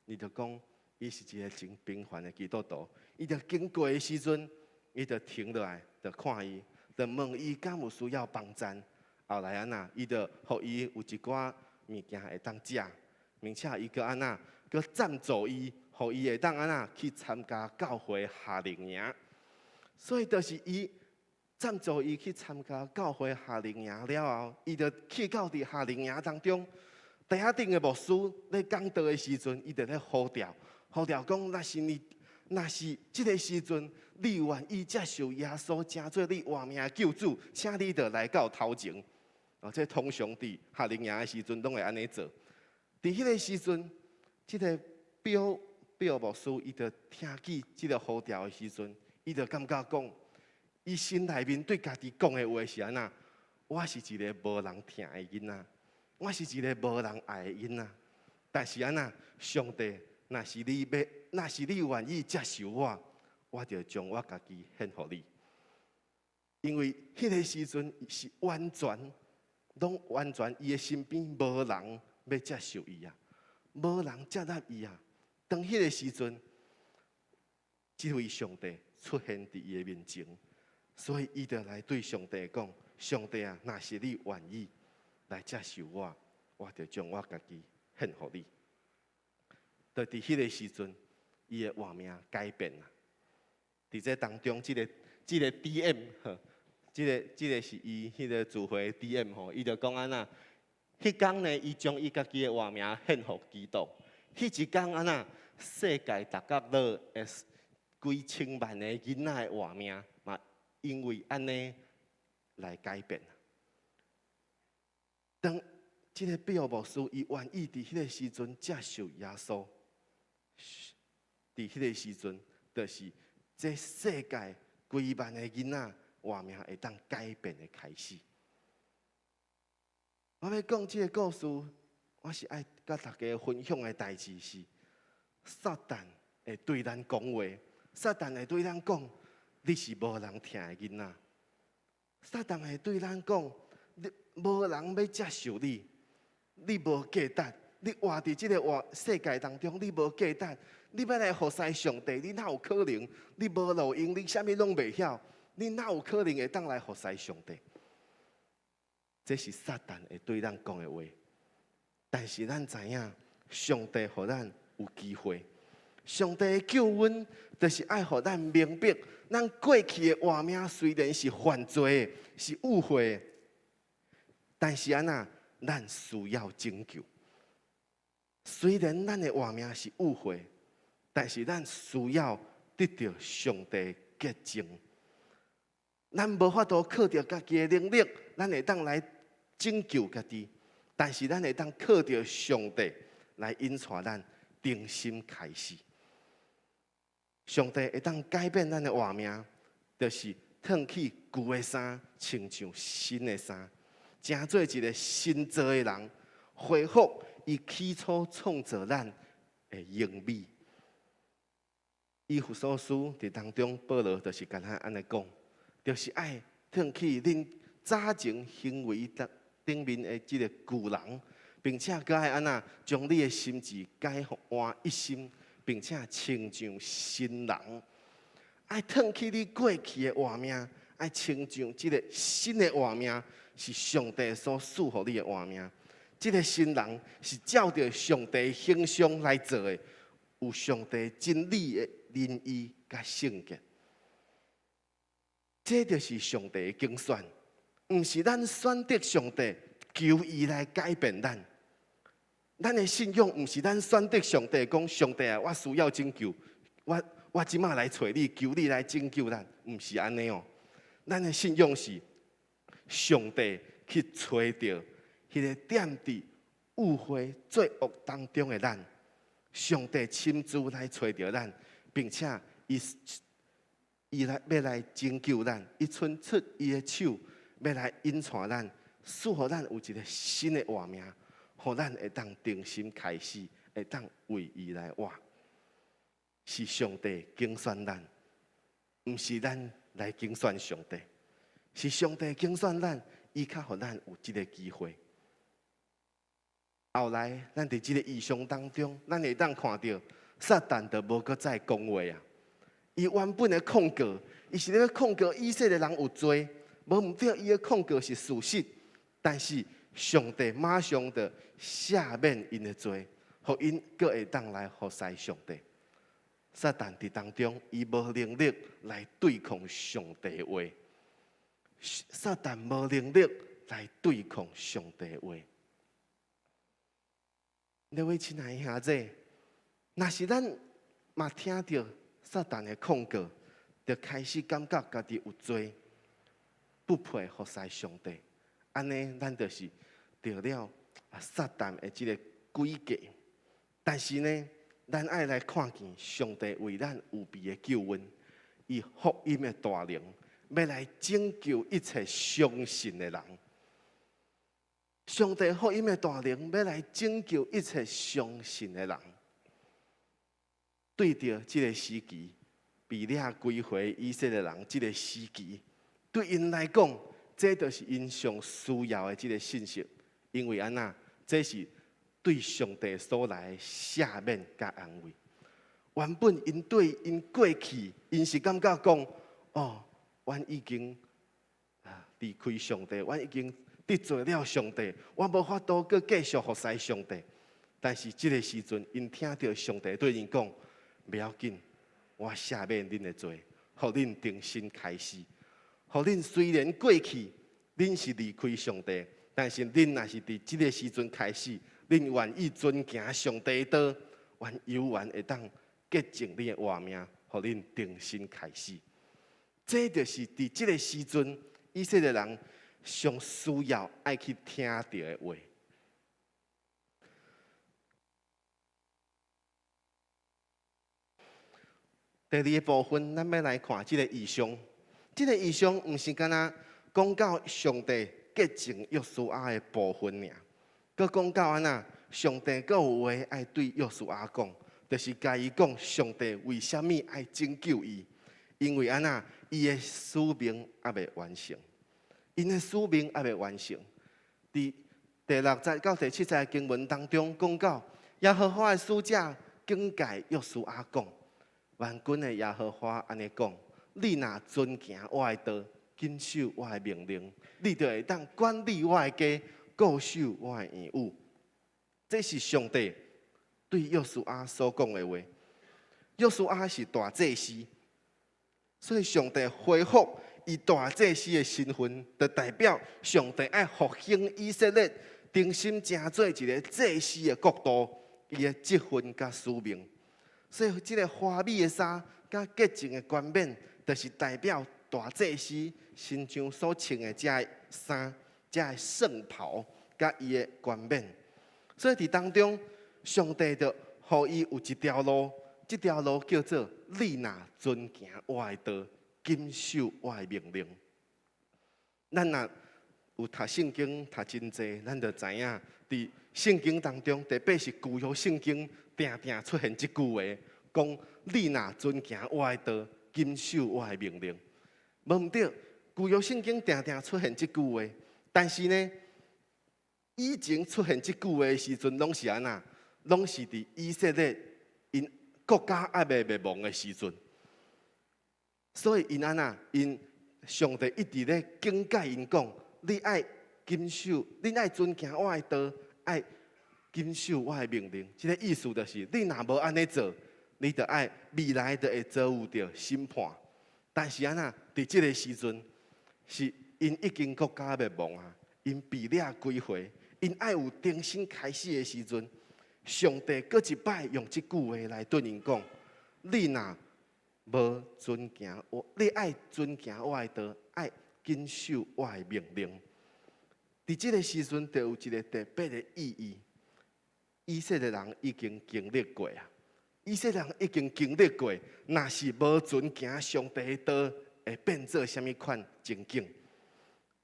伊就講，伊是一个真平凡的基督徒。伊就經過的時陣，伊就停落來，就看伊，就問伊敢有需要幫贊。後來按怎，伊就予伊有一寡物件會當食，並且伊閣按怎，閣贊助伊，予伊會當按怎去參加教會夏令營。所以就是伊贊助伊去參加教會夏令營了後，伊就去到佇夏令營當中，台仔頂的牧師咧講道的時陣，伊就咧呼召，呼召講：若是你，若是這个時陣，你願意接受耶穌，成做你活命的救主，請你就來到頭前。哦，這通常佇夏令營的時陣，攏會按呢做。佇彼个時陣，這个 Bill 牧師伊就聽見這个呼召的時陣，伊就感覺講，伊心內面對家己講的話是按怎？我是一个無人疼的囡仔，我是一个無人愛的囡仔。但是按怎？上帝，若是你欲，若是你願意接受我，我就將我家己獻予你。因為彼个時陣是完全，攏完全伊的身邊無人欲接受伊啊，無人接納伊啊。當彼个時陣，這位上帝出現佇伊的面前，所以伊就來對上帝講：上帝啊，若是你願意來接受我，我就將我家己獻予你。就佇彼个時陣，伊的活命改變啊！佇這當中，這个 DM 呵，這个是伊彼个聚會 DM 吼，伊就講按怎？彼工呢，伊將伊家己的活命獻予基督。彼一工按怎？世界逐角落的幾千萬个囡仔的活命，嘛因為按呢來改變。當這个比爾牧師伊願意佇彼个時陣接受耶穌，佇彼个時陣，就是這世界幾萬个囡仔活命會當改變的開始。我欲講這个故事，我是愛佮大家分享的代誌是，撒旦會對咱講話，撒旦會對咱講，你是無人疼的囡仔。撒旦會對咱講，你無人欲接受你，你無價值，你活佇這个活世界當中，你無價值，你欲來服侍上帝，你哪有可能？你無路用，你啥物攏袂曉，你哪有可能會當來服侍上帝？這是撒旦會對咱講的話。但是咱知影，上帝予咱有機會。上帝的救恩，就是愛予咱明白，咱過去的活命雖然是犯罪的，是誤會的，但是按怎，咱需要拯救。雖然咱的活命是誤會，但是咱需要得著上帝潔淨。咱無法度靠著家己的能力，咱會當來拯救家己，但是咱會當靠著上帝來引帶咱重新開始。上帝會當改變咱的活命，就是褪去舊的衫，穿上新的衫，成做一个新造的人，恢復伊起初創造咱的榮美。以弗所書佇當中，保羅就是共咱按呢講，就是愛褪去恁早前行為的頂面的這个舊人，並且閣愛按怎將你的心志改換一新，並且穿上新人。愛褪去你過去的活命，愛穿上這个新的活命，是上帝所賜予你的活命。這个新人是照著上帝形象來做的，有上帝真理的仁義佮聖潔。這就是上帝的揀選，毋是咱選擇上帝，求伊來改變咱。咱的信仰毋是咱選擇上帝，講上帝啊，我需要拯救，我這馬來揣你，求你來拯救咱，毋是按呢哦。咱的信仰是上帝去揣著彼个踮佇誤會罪惡當中的咱，上帝親自來揣著咱，並且伊來欲來拯救咱，伊伸出伊的手欲來引帶咱，賜予咱有一个新的活命，予咱會當重新開始，會當為伊來活。是上帝揀選咱，毋是咱來揀選上帝，是上帝揀選咱，伊較予咱有這个機會。後來，咱佇這个異象當中，咱會當看著撒旦就無閣再講話啊！伊原本的控告，伊是咧控告以色列人有罪，無毋對，伊的控告是事實。但是上帝馬上就赦免𪜶的罪，予𪜶閣會當來服侍上帝。撒旦佇當中，伊無能力來對抗上帝的話。撒旦無能力來對抗上帝的話。各位親愛的兄弟，若是咱嘛聽著撒旦的控告，就開始感覺家己有罪，不配服侍上帝，按呢，咱就是著了撒旦的這个詭計。但是呢，咱愛來看見上帝為咱預備的救恩，伊福音的大能，欲來拯救一切相信的人。上帝福音的大能，欲來拯救一切相信的人。對著這个時期，被掠歸回以色列人這个時期，對𪜶來講，這就是𪜶上需要的這个信息。因為按怎，這是對上帝所來的赦免佮安慰。原本𪜶對𪜶過去，𪜶是感覺講，哦，阮已經啊離開上帝，阮已經得罪了上帝，我無法度閣繼續服侍上帝。但是這个時陣，𪜶聽著上帝對𪜶講，袂要緊，我赦免恁的罪，予恁重新開始。予恁雖然過去恁是離開上帝，但是恁若是佇這个時陣開始，恁願意遵行上帝的道，阮猶原會當潔淨恁的活命，予恁重新開始。這就是佇這个時陣，以色列人上需要愛去聽著的話。第二个部分，咱欲來看這个異象。這个異象毋是干焦講到上帝潔淨約書亞的部分爾，閣講到按怎，上帝閣有話愛對約書亞講，就是共伊講上帝為啥物愛拯救伊，因為按怎，伊的使命猶未完成，𪜶的使命猶未完成。佇第六節到第七節經文當中講到，耶和華的使者警戒約書亞講，萬軍的耶和華按呢講：你若遵行我的道，謹守我的命令，你就會當管理我的家，固守我的言語。這是上帝對約書亞所講的話。約書亞是大祭司，所以上帝恢復伊大祭司的身份，就代表上帝愛復興以色列，重新成做一个祭司的國度，伊的職分佮使命。所以，這个華美的衫佮潔淨的冠冕，就是代表大祭司身上所穿的這个衫、這个聖袍，佮伊的冠冕。所以佇當中，上帝就予伊有一條路，這條路叫做你若遵行我的道，謹守我的命令。咱若有讀聖經讀真濟，咱就知影，佇聖經當中，特別是舊約聖經，定定出現這句話，講你若遵行我的道，謹守我的命令。無毋對，舊約聖經定定出現這句話，但是呢，以前出現這句話的時陣，攏是按怎？攏是佇以色列𪜶國家猶未滅亡的時陣，所以𪜶按怎？𪜶上帝一直咧警戒𪜶講：你愛謹守，你愛遵行我的道，愛謹守我的命令。這個意思就是，你若無按呢做，你就愛未來就會遭遇著審判。但是按怎？佇這個時陣，是𪜶已經國家滅亡啊，𪜶被掠歸回，𪜶愛有重新開始的時陣，上帝閣一擺用這句話來對𪜶講：你若無遵行我，你愛遵行我的道，愛謹守我的命令。佇這個時陣，就有一個特別的意義。以色列人已經經歷過啊，以色列人已經經歷過，若是無遵行上帝的道，會變做啥物款情景？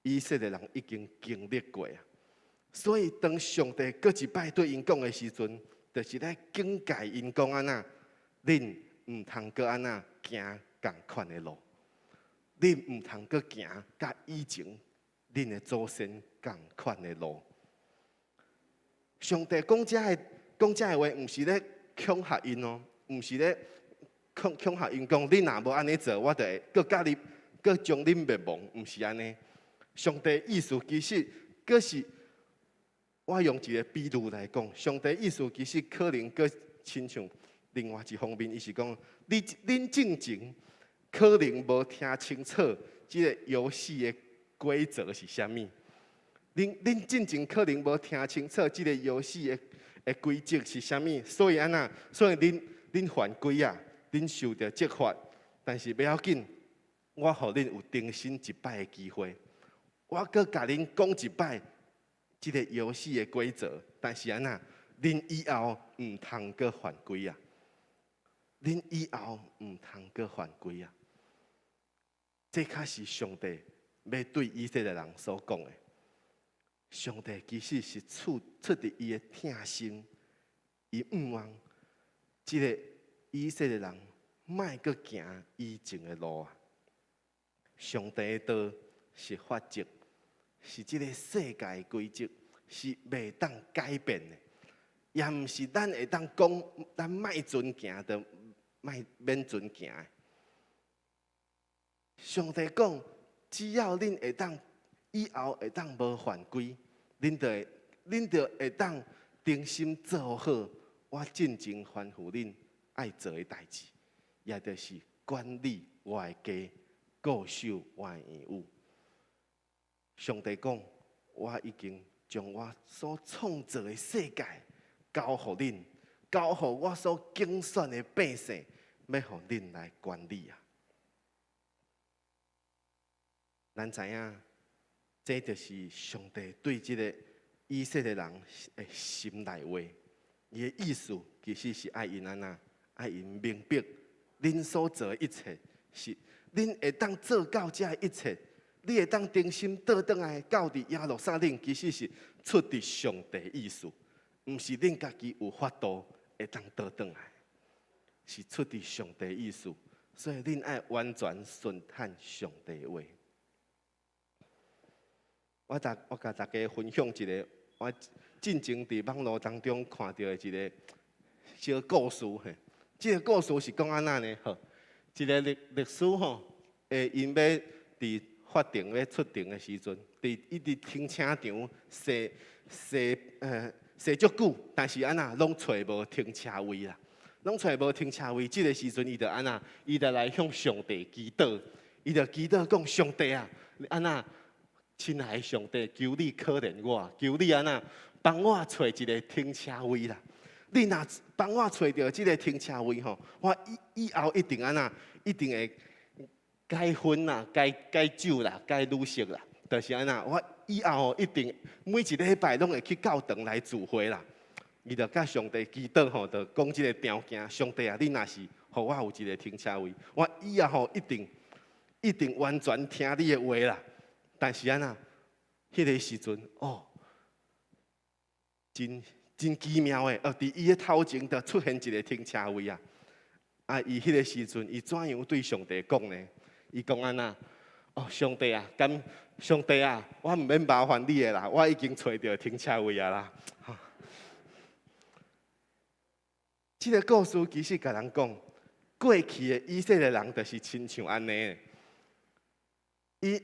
以色列人已經經歷過啊，所以當上帝閣一擺對𪜶講的時陣，就是咧警戒𪜶講按怎，恁毋通閣按怎行仝款的路，恁毋通閣行佮以前恁的祖先仝款的路。上帝講這个講這个話，毋是咧恐嚇𪜶哦，毋是咧恐恐嚇𪜶講，你若無按呢做，我就會閣佮你閣將恁滅亡，毋是按呢。上帝意思其實，閣是我用一個比喻來講，上帝意思其實可能閣親像另外一方面，伊是講，你恁進前可能無聽清楚這个遊戲的規則是啥物。恁恁進前可能無聽清楚這个遊戲的的規則是啥物，所以按怎？所以恁恁犯規啊，恁受著責罰。但是袂要緊，我予恁有重新一擺的機會，我閣共恁講一擺這个遊戲的規則。但是按怎？恁以後毋通閣犯規啊！恁以後毋通閣犯規啊！這較是上帝欲對以色列人所講的。上帝其實是出出佇伊的疼心，伊毋望這个以色列人莫閣行以前的路啊！上帝的道是法則，是這个世界的規則，是袂當改變的，也毋是咱會當講，咱莫遵行就莫免遵行的。上帝講，只要恁會當以後會當無犯規，恁就會恁就會當重新做好我進前吩咐恁愛做的代誌，也就是管理我的家，固守我的言語。上帝講，我已經將我所創造的世界交予恁，交予我所揀選的百姓，欲予恁來管理啊！咱知影，這就是上帝對這个以色列人的心內話。伊的意思其實是愛𪜶按怎，愛𪜶明白，恁所做的一切是恁會當做到這一切，你會當重新倒轉來到佇耶路撒冷，其實是出佇上帝意思，毋是恁家己有法度會當倒轉來，是出佇上帝意思，所以恁愛完全順趁上帝話。我逐我共大家分享一个我進前佇網路當中看著的一个小故事嘿。這个故事是講按怎呢？吼，一个律律師吼，𪜶欲佇法庭欲出庭的時陣，佇伊佇停車場踅踅踅足久，但是按怎攏揣無停車位啦，攏揣無停車位。這个時陣，伊就按怎，伊就來向上帝祈禱，伊就祈禱講：上帝啊，你按怎？親愛的上帝，求你可憐我，求你按怎幫我揣一个停車位啦！你若幫我揣著這个停車位吼，我以以後一定按怎，一定會戒薰啦，戒戒酒啦，戒女色啦，就是按呢。我以後一定每一禮拜攏會去教堂來聚會啦。伊就佮上帝祈禱吼，就講這個條件。上帝啊，你若是予我有一個停車位，我以後吼一定一定完全聽你的話啦。但是按呢，彼個時陣哦，真真奇妙的，哦，佇伊的頭前就出現一個停車位啊！啊，伊彼個時陣，伊怎樣對上帝講呢？伊講按呢，哦，上帝啊，敢上帝啊，我毋免麻煩你的啦，我已經揣著停車位啊啦。這個故事其實共人講，過去的以色列人就是親像按呢，伊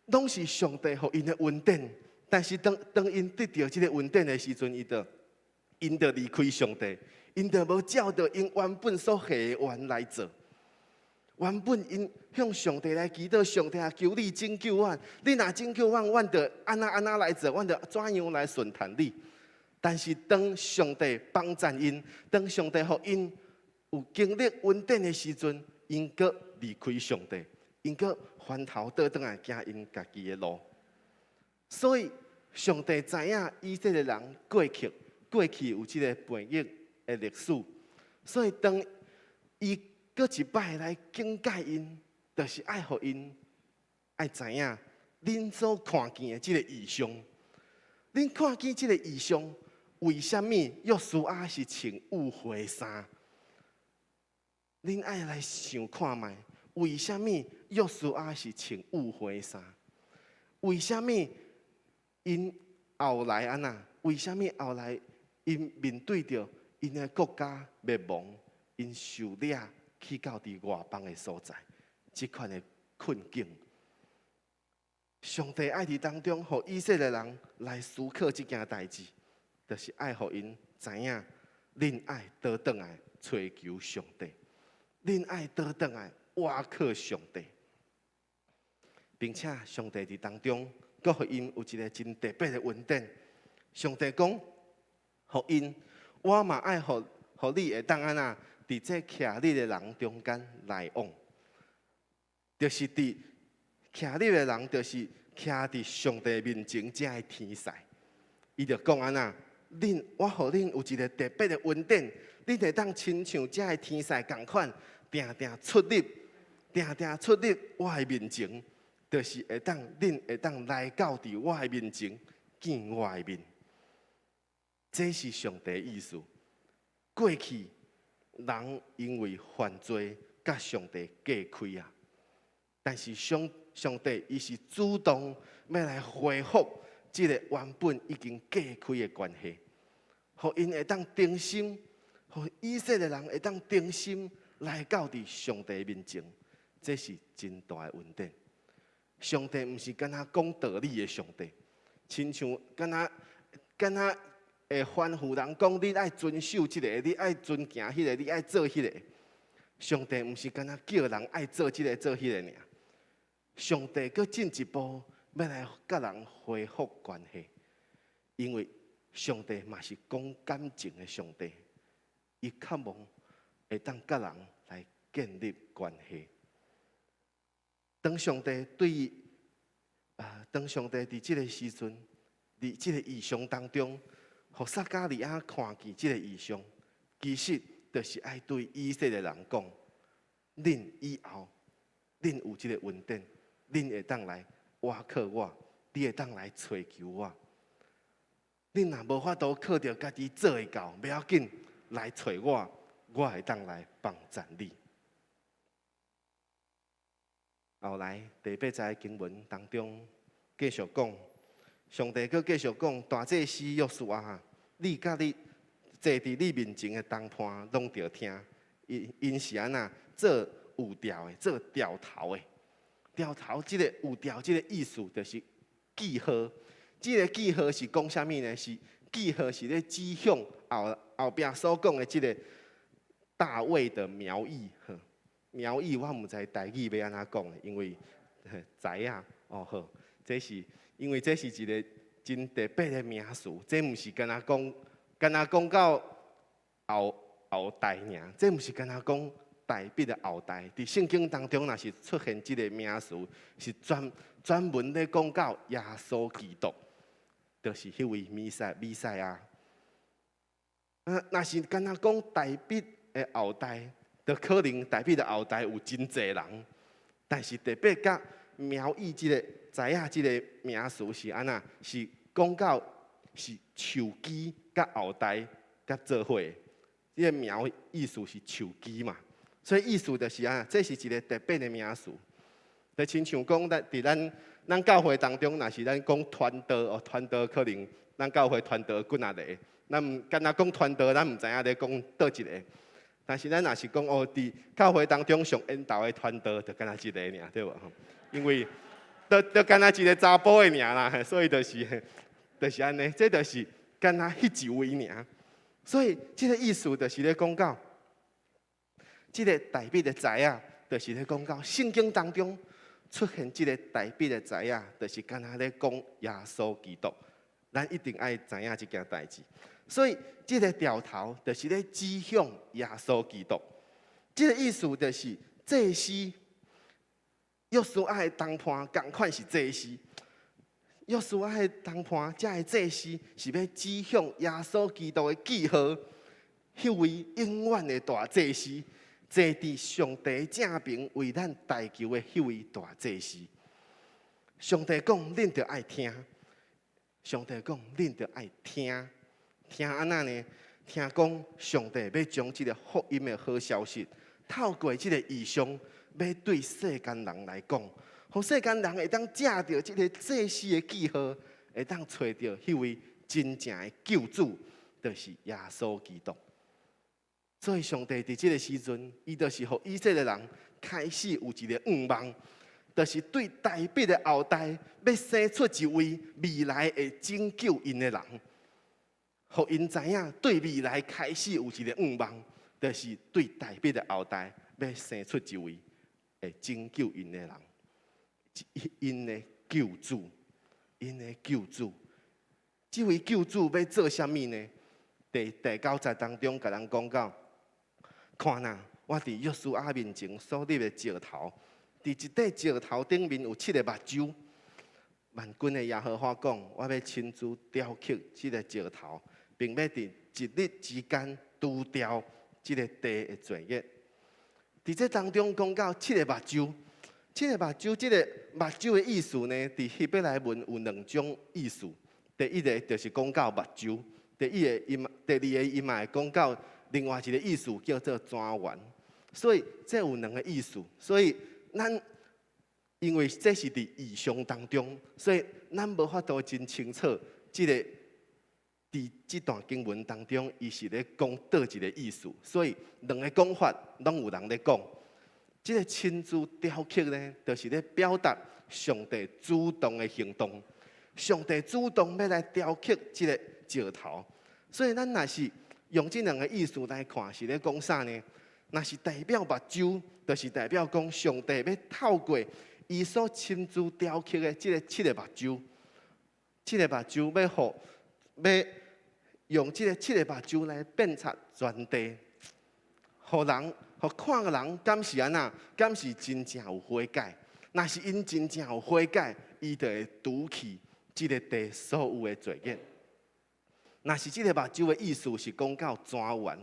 攏是上帝予𪜶的恩典，但是當當𪜶得著這個恩典的時陣，伊就𪜶就離開上帝，𪜶就無照著𪜶原本所許的願來做。原本𪜶向上帝來祈禱，上帝啊，求你拯救阮，你若拯救阮，阮就按怎按怎來做，阮就怎樣來順從你。但是當上帝幫贊𪜶，當上帝予𪜶有經歷恩典的時陣，𪜶閣離開上帝，𪜶閣翻頭倒轉來行𪜶家己的路。所以上帝知影以色列人過去過去有這個背逆的歷史，所以當伊閣一擺來警戒𪜶，就是愛予𪜶愛知影，恁所看見的這個異象，恁看見這個異象，為啥物約書亞是穿烏灰衫？恁愛來想看覓，為啥物約書亞是穿烏灰衫？為啥物𪜶後來按怎？為啥物後來𪜶面對著𪜶的國家滅亡，𪜶受掠去到佇外邦的所在，這款的困境，上帝愛佇當中，予以色列人來思考這件代誌，就是愛予𪜶知影，恁愛倒轉來揣求上帝，恁愛倒轉來倚靠上帝，並且上帝佇當中，閣予𪜶有一個真特別的恩典。上帝講，予𪜶，我嘛愛予予你會當按怎？佇這徛立的人中間來往，就是佇徛立的人，就是徛佇上帝面前遮的天使。伊就講按怎，恁我予恁有一個特別的恩典，恁會當親像遮的天使仝款，定定出入，定定出入我的面前，就是會當恁會當來到佇我的面前見我的面。這是上帝的意思。過去。人因為犯罪，佮上帝隔開啊！但是上上帝伊是主動欲來恢復這個原本已經隔開的關係，予𪜶會當重新，予以色列人會當重新來到佇上帝面前，這是真大的恩典。上帝毋是干焦講道理的上帝，親像干焦干焦。會吩咐人講，你愛遵守這個，你愛遵行彼個，你愛做彼個。上帝毋是干焦叫人愛做這個做彼個爾。上帝閣進一步欲來佮人恢復關係，因為上帝嘛是講感情的上帝，伊渴望會當佮人來建立關係。當上帝對啊，當上帝佇這個時陣，佇這個異象當中，予撒迦利亞看見這個異象，其實就是愛對以色列人講：恁以後，恁有這個恩典，恁會當來倚靠我，你會當來揣求我。恁若無法度靠著家己做會到，無要緊，來揣我，我會當來幫贊你。後來第八節經文當中繼續講，上帝閣繼續講，大祭司約書亞，你佮你坐佇你面前的同伴攏著聽，𪜶𪜶是按怎做有條的，做條頭的。條頭這個有條這個意思就是記號。這個記號是講啥物呢？是記號是咧指向後後壁所講的這個大衛的苗裔。苗裔我毋知台語欲按怎講，因為知影哦好，這是因為這是一個真特別的名詞，這毋是干焦講，干焦講到後後代爾，這毋是干焦講大衛的後代。佇聖經當中，若是出現這個名詞，是專專門咧講到耶穌基督，就是彼位彌賽亞。啊，若是干焦講大衛的後代，就可能大衛的後代有真濟人，但是特別佮描繪這個知影這個名詞是按怎，是講到是樹枝佮後代佮做伙。這個苗意思是樹枝嘛，所以意思就是按怎，這是一個特別的名詞。就親像講，咱佇咱咱教會當中，若是咱講傳道哦，傳道可能咱教會傳道幾若個，咱毋干焦講傳道，咱毋知影咧講佗一個。但是咱若是講哦，佇教會當中上緣投的傳道，就干焦一個爾，對無？因為就就干焦一個查埔的爾啦，所以就是就是按呢，這就是干焦彼一位爾。所以這個意思就是咧講到，這個大衛的知影，就是咧講到聖經當中出現這個大衛的知影，就是干焦咧講耶穌基督。咱一定愛知影這件代誌。所以這個柱頭就是咧指向耶穌基督。這個意思就是祭司約書亞的同伴，仝款是祭司。約書亞的同伴，這个祭司是欲指向耶穌基督的記號，彼位永遠的大祭司，坐佇上帝正爿為咱代求的彼位大祭司。上帝講，恁著愛聽。上帝講，恁著愛聽。聽按怎呢？聽講上帝欲將這个福音的好消息，透過這个異象，欲對世間人來講。予世間人會當藉著這个祭司的記號，會當揣著彼位真正的救主，就是耶穌基督。所以上帝佇這个時陣，伊就是予以色列人開始有一个願望，就是對大衛的後代，欲生出一位未來會拯救𪜶的人，予𪜶知影對未來開始有一个願望，就是對大衛的後代，欲生出一位會拯救𪜶的人。𪜶的救主，𪜶的救主，這位救主欲做啥物呢？佇第九節當中，共咱講到，看哪，我佇約書亞面前所立的石頭，佇這塊石頭頂面有七个目睭。萬軍的耶和華講，我欲親自雕刻這个石頭，並欲佇一日之間除掉這个地的罪孽。佇這當中講到七个目睭。七个目睭，這个目睭的意思呢？佇希伯來文有兩種意思。第一个就是講到目睭，第一个伊第二个伊嘛會講到另外一个意思叫做莊園。所以這有兩个意思。所以咱因為這是佇異象當中，所以咱無法度真清楚這个佇這段經文當中，伊是咧講佗一个意思。所以兩个講法攏有人咧講。這个親自雕刻呢，就是咧表達上帝主動的行動。上帝主動欲來雕刻這个石頭，所以咱若是用這兩个意思來看，是咧講啥呢？若是代表目睭，就是代表講上帝欲透過伊所親自雕刻的這个七个目睭，七个目睭欲予欲用這个七个目睭來辨察全地，予人。予看的人敢是按怎？敢是真正有悔改？若是𪜶真正有悔改，伊就會除去這个地所有的罪孽。若是這个目睭的意思是講到莊園，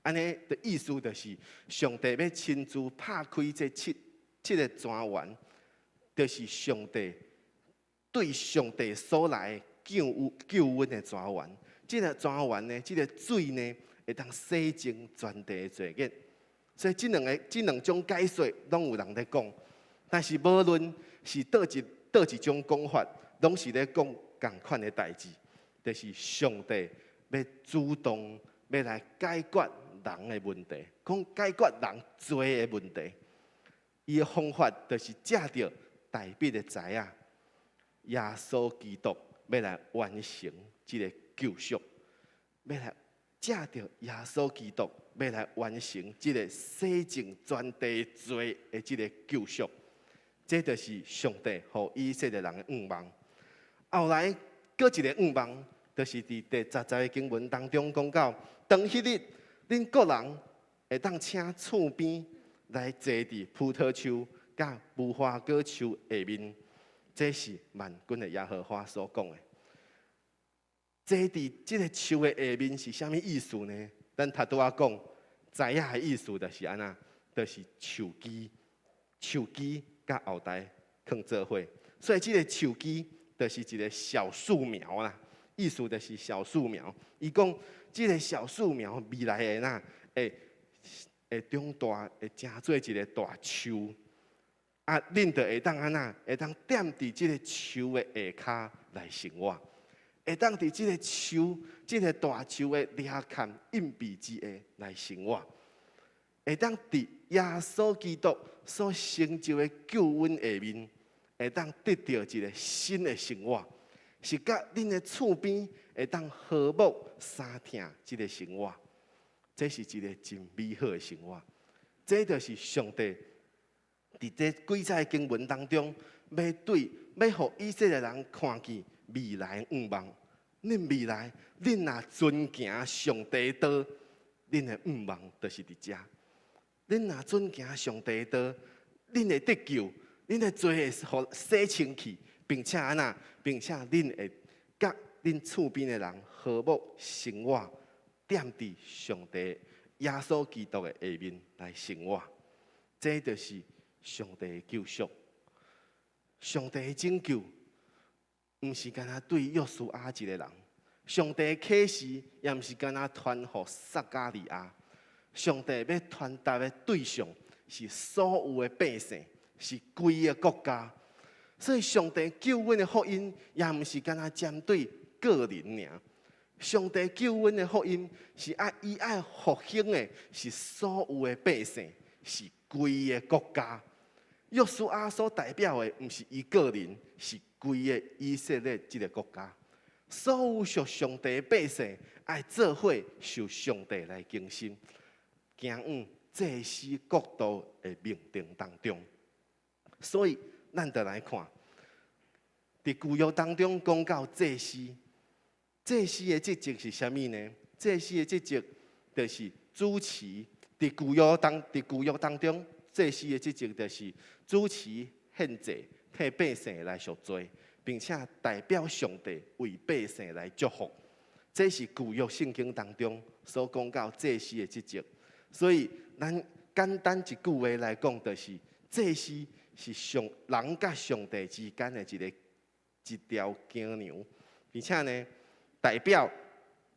按呢的意思就是上帝欲親自拍開這七七个莊園，就是上帝對上帝所來救救恩的莊園。這个莊園呢，這个水呢，會當洗淨全地的罪孽。所以這兩个、這兩種解說攏有人咧講，但是無論是佗一佗一種講法，攏是咧講仝款的代誌，就是上帝欲主動欲來解決人的問題，講解決人罪的問題。伊的方法就是藉著大衛的知影，耶穌基督欲來完成這个救贖，欲來藉著耶穌基督。欲來完成這个洗淨全地罪的這个救贖，這就是上帝予以色列人的願望。後來，閣一个願望，就是佇第十節的經文當中講到，當彼日，恁各人會當請厝邊來坐佇葡萄樹佮無花果樹下面。這是萬軍的耶和華所講的。坐佇這个樹的下面是啥物意思呢？咱頭拄仔講，知影的意思就是按怎，就是樹枝，樹枝佮後台囥做伙，所以這个樹枝就是一个小樹苗啦，意思就是小樹苗。伊講這个小樹苗未來會哪會會長大，會成做一个大樹。啊，恁就會當按怎？會當踮佇這个樹的下跤來生活，會當佇這个樹、這个大樹的遮蓋蔭庇之下來生活，會當佇耶穌基督所成就的救恩下面，會當得著一个新的生活，是佮恁的厝邊會當和睦相疼這个生活，這是一个真美好的生活，這就是上帝。佇這幾節經文當中，欲對欲予以色列人看見未來的願望。恁未來，恁若遵行上帝道，恁的願望就是佇遮。恁若遵行上帝道，恁會得救，恁的罪會予洗清氣，並且按怎，並且恁會佮恁厝邊的人和睦生活，踮佇上帝耶穌基督的下面來生活。這就是。上帝的救贖，上帝的拯救，毋是干焦對約書亞一个人。上帝的啟示也毋是干焦傳予撒迦利亞。上帝欲傳達的對象是所有的百姓，是規个國家。所以上帝救阮的福音也毋是干焦針對個人爾。上帝救阮的福音是愛伊愛復興的，是所有的百姓，是規个國家。約書亞所代表的，毋是伊個人，是規个以色列這个國家。所有屬上帝的百姓，愛做伙受上帝來更新，行往祭司國度的命定當中。所以，咱就來看，佇舊約當中講到祭司，祭司的職責是啥物呢？祭司的職責就是主持。佇舊約當中。祭司的職責就是主持獻祭，替百姓來贖罪，並且代表上帝為百姓來祝福。這是舊約聖經當中所講到祭司的職責。所以，咱簡單一句話來講，就是祭司是上人佮上帝之間的一个一條橋梁，並且呢，代表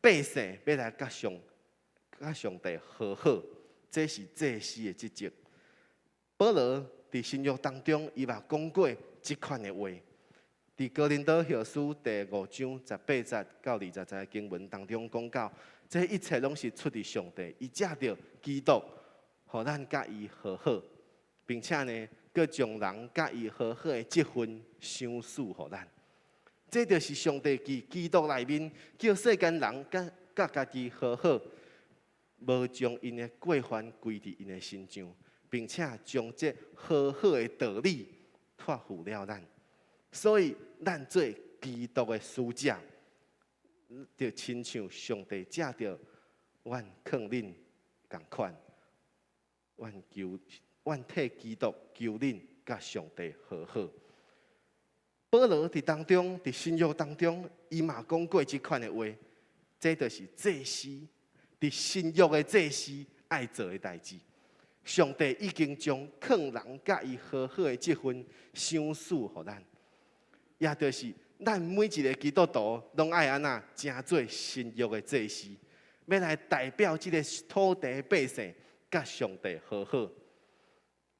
百姓欲來佮上帝和好，這是祭司的職責。保羅佇新約當中，伊嘛講過這款的話。佇哥林多後書第五章十八節到二十節經文當中講到，這一切攏是出佇上帝，伊藉著基督，予咱佮伊和好，並且呢，閣將人佮伊和好的這份賞賜予咱。這就是上帝佇基督內面叫世間人佮佮家己和好，無將𪜶的過犯歸佇𪜶的身上。並且將這和好的道理託付了咱，所以咱做基督的使者，就親像上帝藉著阮勸恁仝款，阮求阮替基督求恁佮上帝和好。保羅佇當中，佇新約當中，伊嘛講過這款的話，這就是祭司佇新約的祭司愛做的代誌。上帝已經將勸人佮伊和好的這份賞賜予咱，也就是咱每一个基督徒攏愛按怎成做新約的祭司，欲來代表這个土地百姓佮上帝和好。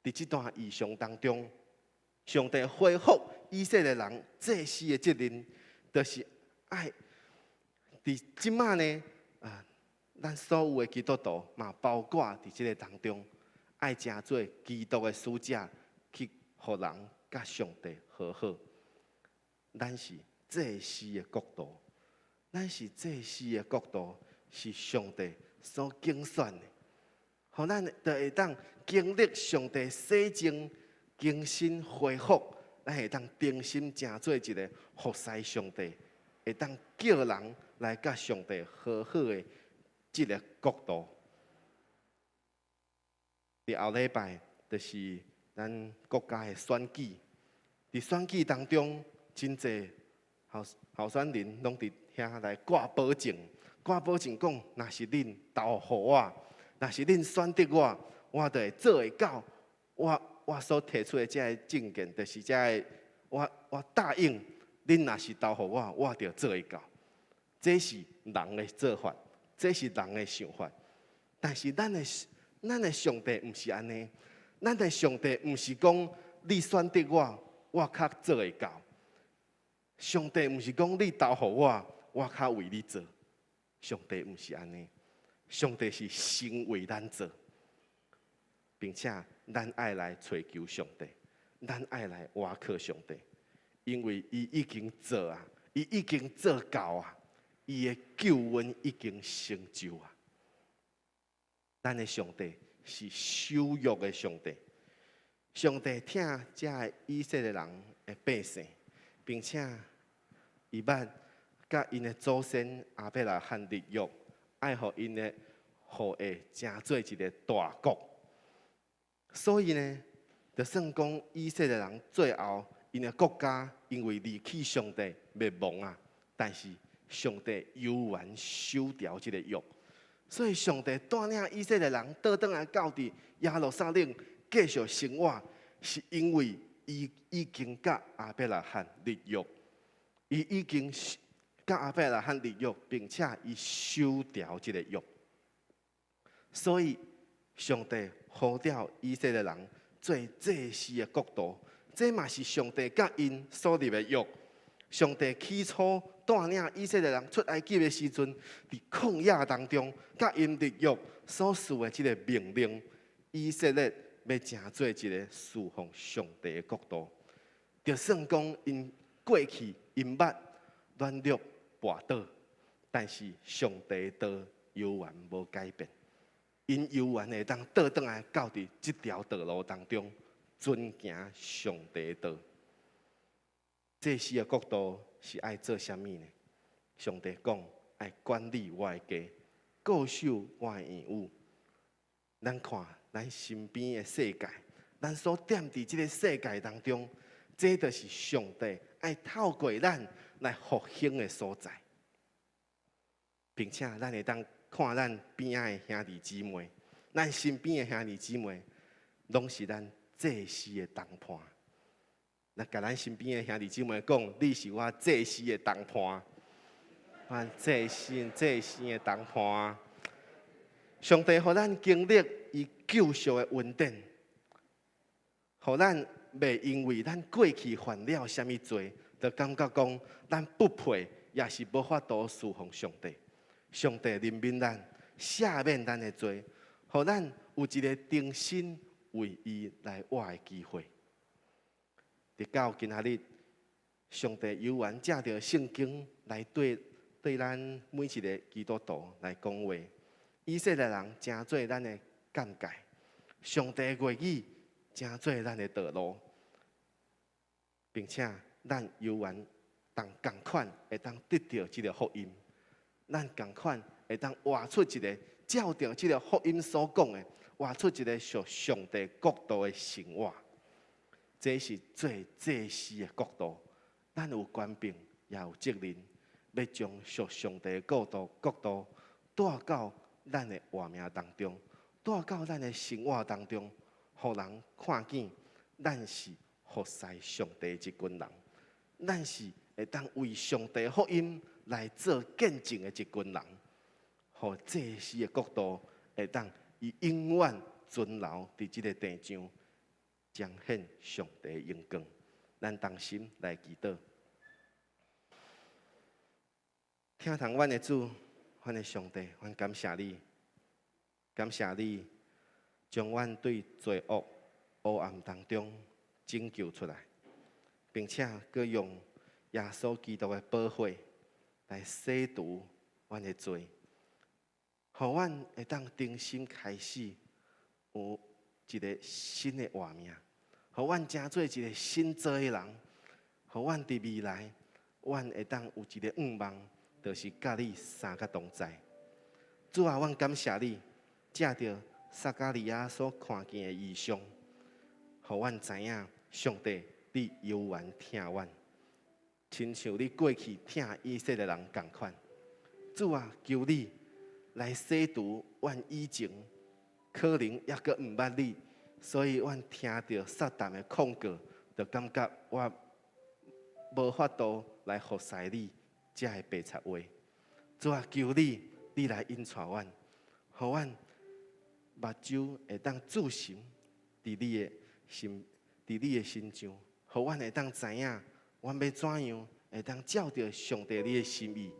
佇這段異象當中，上帝恢復以色列人祭司的責任，就是愛佇這馬呢啊，咱所有的基督徒嘛，包括佇這个當中。愛成做基督的使者，去予人佮上帝和好。咱是祭司的國度，咱是祭司的國度，是上帝所揀選的，予咱就會當經歷上帝洗淨、更新、恢復，咱會當重新成做一个服侍上帝，會當叫人來佮上帝和好的這个國度。佇後禮拜，就是咱國家的選舉。佇選舉當中，真濟候選人攏佇遐來掛保證，掛保證講，若是恁投予我，若是恁選擇我，我就會做會到。我所提出的這个政見，就是這个，我答應恁，若是投予我，我就做會到。這是人的做法，這是人的想法。但是咱的上帝毋是按呢，咱的上帝毋是講你選擇我，我較做會到。上帝毋是講你投予我，我較為你做。上帝毋是按呢，上帝是先為咱做，並且咱愛來揣求上帝，咱愛來倚靠上帝，因為伊已經做啊，伊已經做到啊，伊的救恩已經成就啊。咱的上帝是守約的上帝，上帝疼這个以色列人的百姓，並且伊捌佮𪜶的祖先亞伯拉罕立約，愛予𪜶的後裔成做一个大國。所以呢，就算講以色列人最後𪜶的國家因為離棄上帝滅亡啊，但是上帝猶原守牢這个約。所以上帝帶領以色列人倒轉來到佇耶路撒冷繼續生活，是因為伊已經佮亞伯拉罕立約，伊已經佮亞伯拉罕立約，並且伊守牢這个約。所以上帝呼召以色列人做祭司的國度，這嘛是上帝佮𪜶所立的約。上帝起初帶領以色列人出埃及的時陣，佇曠野當中，佮𪜶立約所賜的這个命令，以色列欲成做一个侍奉上帝的國度。就算講𪜶過去𪜶捌軟弱跋倒，但是上帝的道猶原無改變，𪜶猶原會當倒轉來到佇這條道路當中，遵行上帝的道。祭司的國度是愛做啥物呢？上帝講愛管理我的家，固守我的言語。咱看咱身邊的世界，咱所踮佇這个世界當中，這就是上帝愛透過咱來復興的所在，並且咱會當看咱邊仔的兄弟姊妹，咱身邊的兄弟姊妹，攏是咱祭司的同伴。來，共咱身邊的兄弟姊妹講，你是我祭司的同伴，我祭司的同伴。上帝予咱經歷伊救贖的恩典，予咱袂因為咱過去犯了啥物罪，就感覺講咱不配，也是無法度侍奉上帝。上帝憐憫咱，赦免咱的罪，予咱有一个重新為伊來活的機會。直到今仔日，上帝猶原藉著聖經來對咱每一个基督徒來講話。以色列人成做咱的鑑戒，上帝的話語成做咱的道路，並且咱猶原當仝款會當得著這个福音，咱仝款會當活出一个照著這个福音所講的，活出一个屬上帝國度的生活。這是做祭司的國度，咱有權柄，也有責任，欲將屬上帝的國度帶到咱的活命當中，帶到咱的生活當中，予人看見咱是服侍上帝的一群人，咱是會當為上帝福音來做見證的一群人，予祭司的國度會當以永遠存留佇這个地上，彰顯上帝的榮光。咱同心來祈禱，疼痛阮的主，阮的上帝，阮感謝你，感謝你將阮對罪惡黑暗當中拯救出來，並且閣用耶穌基督的寶血來洗除阮的罪，予阮會當重新開始有一个新的活命，予阮成做一个新造的人，予阮佇未來，阮會當有一个願望，就是佮你相佮同在。主啊，阮感謝你，藉著撒迦利亞所看見的異象，予阮知影上帝你猶原疼阮，親像你過去疼以色列人仝款。主啊，求你來洗除阮以前可能猶閣毋捌你，所以阮聽著撒旦的控告，就感覺我無法度來服侍你，這个白賊話。主啊，求你，你來引帶阮，予阮目睭會當注神佇你的心，佇你的身上，予阮會當知影，阮欲怎樣會當照著上帝你的心意，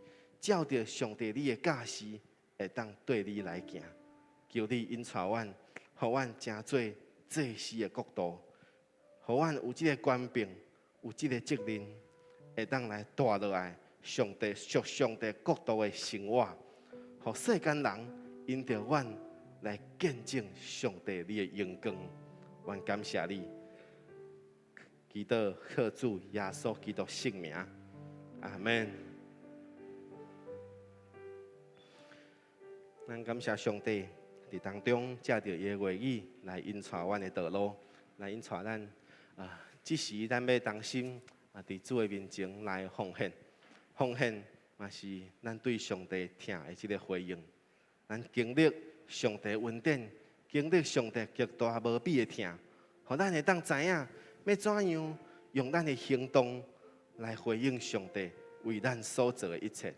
照著上帝你的教示，會當綴你來行。求你引帶阮，予阮成做祭司的國度，予阮有這个權柄，有這个責任，會當來帶落來上帝屬上帝國度的生活，予世間人因著阮來見證上帝你的榮光。阮感謝你，祈禱靠主耶穌基督聖名，阿門。咱感謝上帝佇當中藉著伊的話語來引帶阮的道路，來引帶咱啊！這時咱欲同心啊，佇主的面前來奉獻，奉獻嘛是咱對上帝疼的這个回應。咱經歷上帝恩典，經歷上帝極大無比的疼，予咱會當知影欲怎樣用咱的行動來回應上帝為咱所做的一切，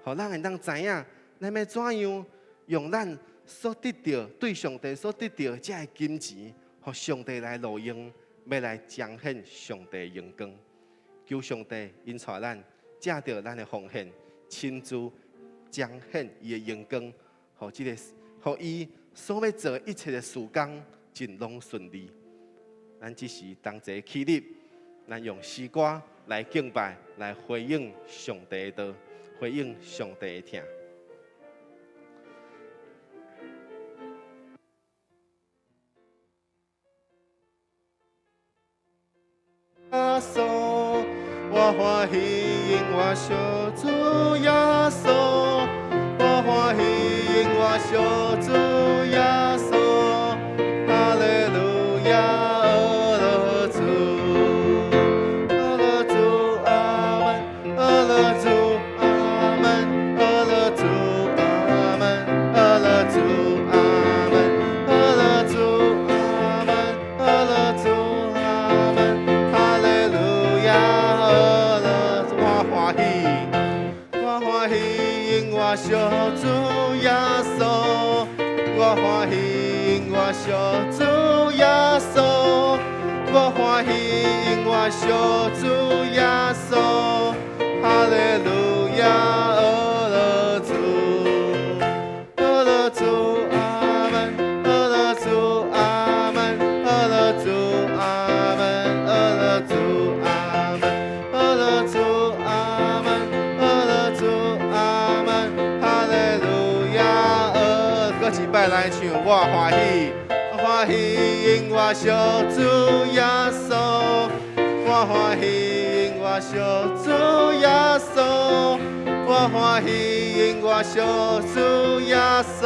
予咱會當知影咱欲怎樣用咱所得著對上帝所得著這个金錢，予上帝來路用，欲來彰顯上帝榮光。求上帝引帶咱，藉著咱的奉獻，親自彰顯伊的榮光，予這个，予伊所欲做一切的事工，盡攏順利。咱這時同齊起立，咱用詩歌來敬拜，來回應上帝的道，回應上帝的疼。耶穌，我歡喜因我屬主耶穌，我歡喜因我屬主耶穌，哈利路亞，阿樂主，阿樂主阿門，阿樂主阿門，阿樂主阿門，阿樂主阿門，阿樂主阿門，阿樂主阿門，哈利路亞，阿樂主，我歡喜，我歡喜因我屬主耶穌，我歡喜因我屬主耶穌，我歡喜因我屬主耶穌，哈利路亞，阿樂主，阿樂主阿門，阿樂主阿門，阿樂主阿門，阿樂主阿門，阿樂主阿門，阿樂主阿門，哈利路亞，阿。閣一擺來唱，我歡喜，我歡喜因我屬主耶穌，我歡喜因我屬主耶穌，我歡喜因我屬主耶穌，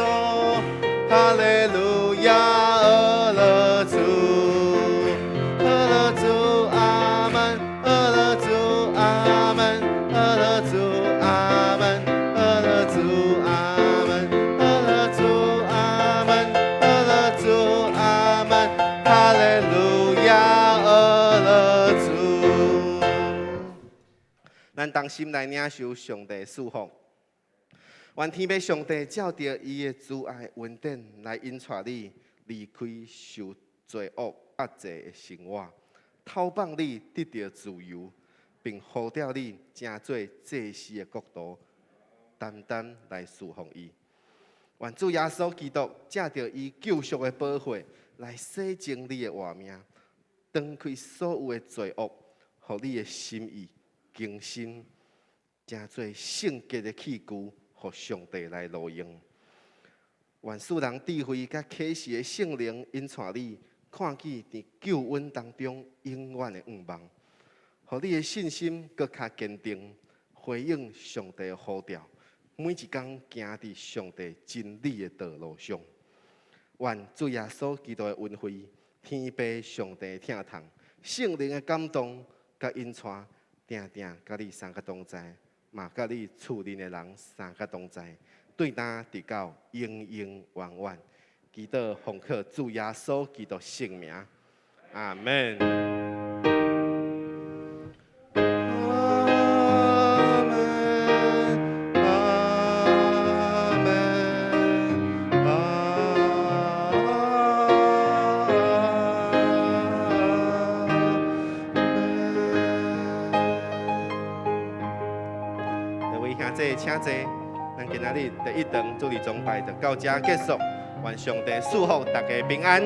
哈利路亞，阿樂主，阿樂主阿門，阿樂主阿門，阿樂主阿門，阿樂主阿門，阿樂主阿門，阿樂主阿門，哈利路亞，阿樂主。咱同心來領受上帝祝福。願天父上帝照著伊的慈愛恩典來引帶你離開受罪惡壓制的生活，透放你得著自由，並呼召你成做祭司的國度，單單來侍奉伊。願主耶穌基督藉著伊救贖的寶血來洗淨你的活命，斷開所有的罪惡，予你的心意更新，成做聖潔的器具，予上帝來路用。願賜人智慧佮啟示的聖靈引帶你，看見佇救恩當中永遠的願望，予你的信心閣較堅定，回應上帝的呼召，每一工行佇上帝真理的道路上。願主耶穌基督的恩惠、天父上帝疼痛，聖靈的感動佮引帶，定定佮你三個同在，嘛佮你厝內的人三個同在，對今直到永永遠遠。祈禱奉靠主耶穌基督聖名，阿門。阿門，阿門，阿門。各位兄弟，請坐。咱今仔日第一堂主日崇拜就到這結束，願上帝賜福大家平安。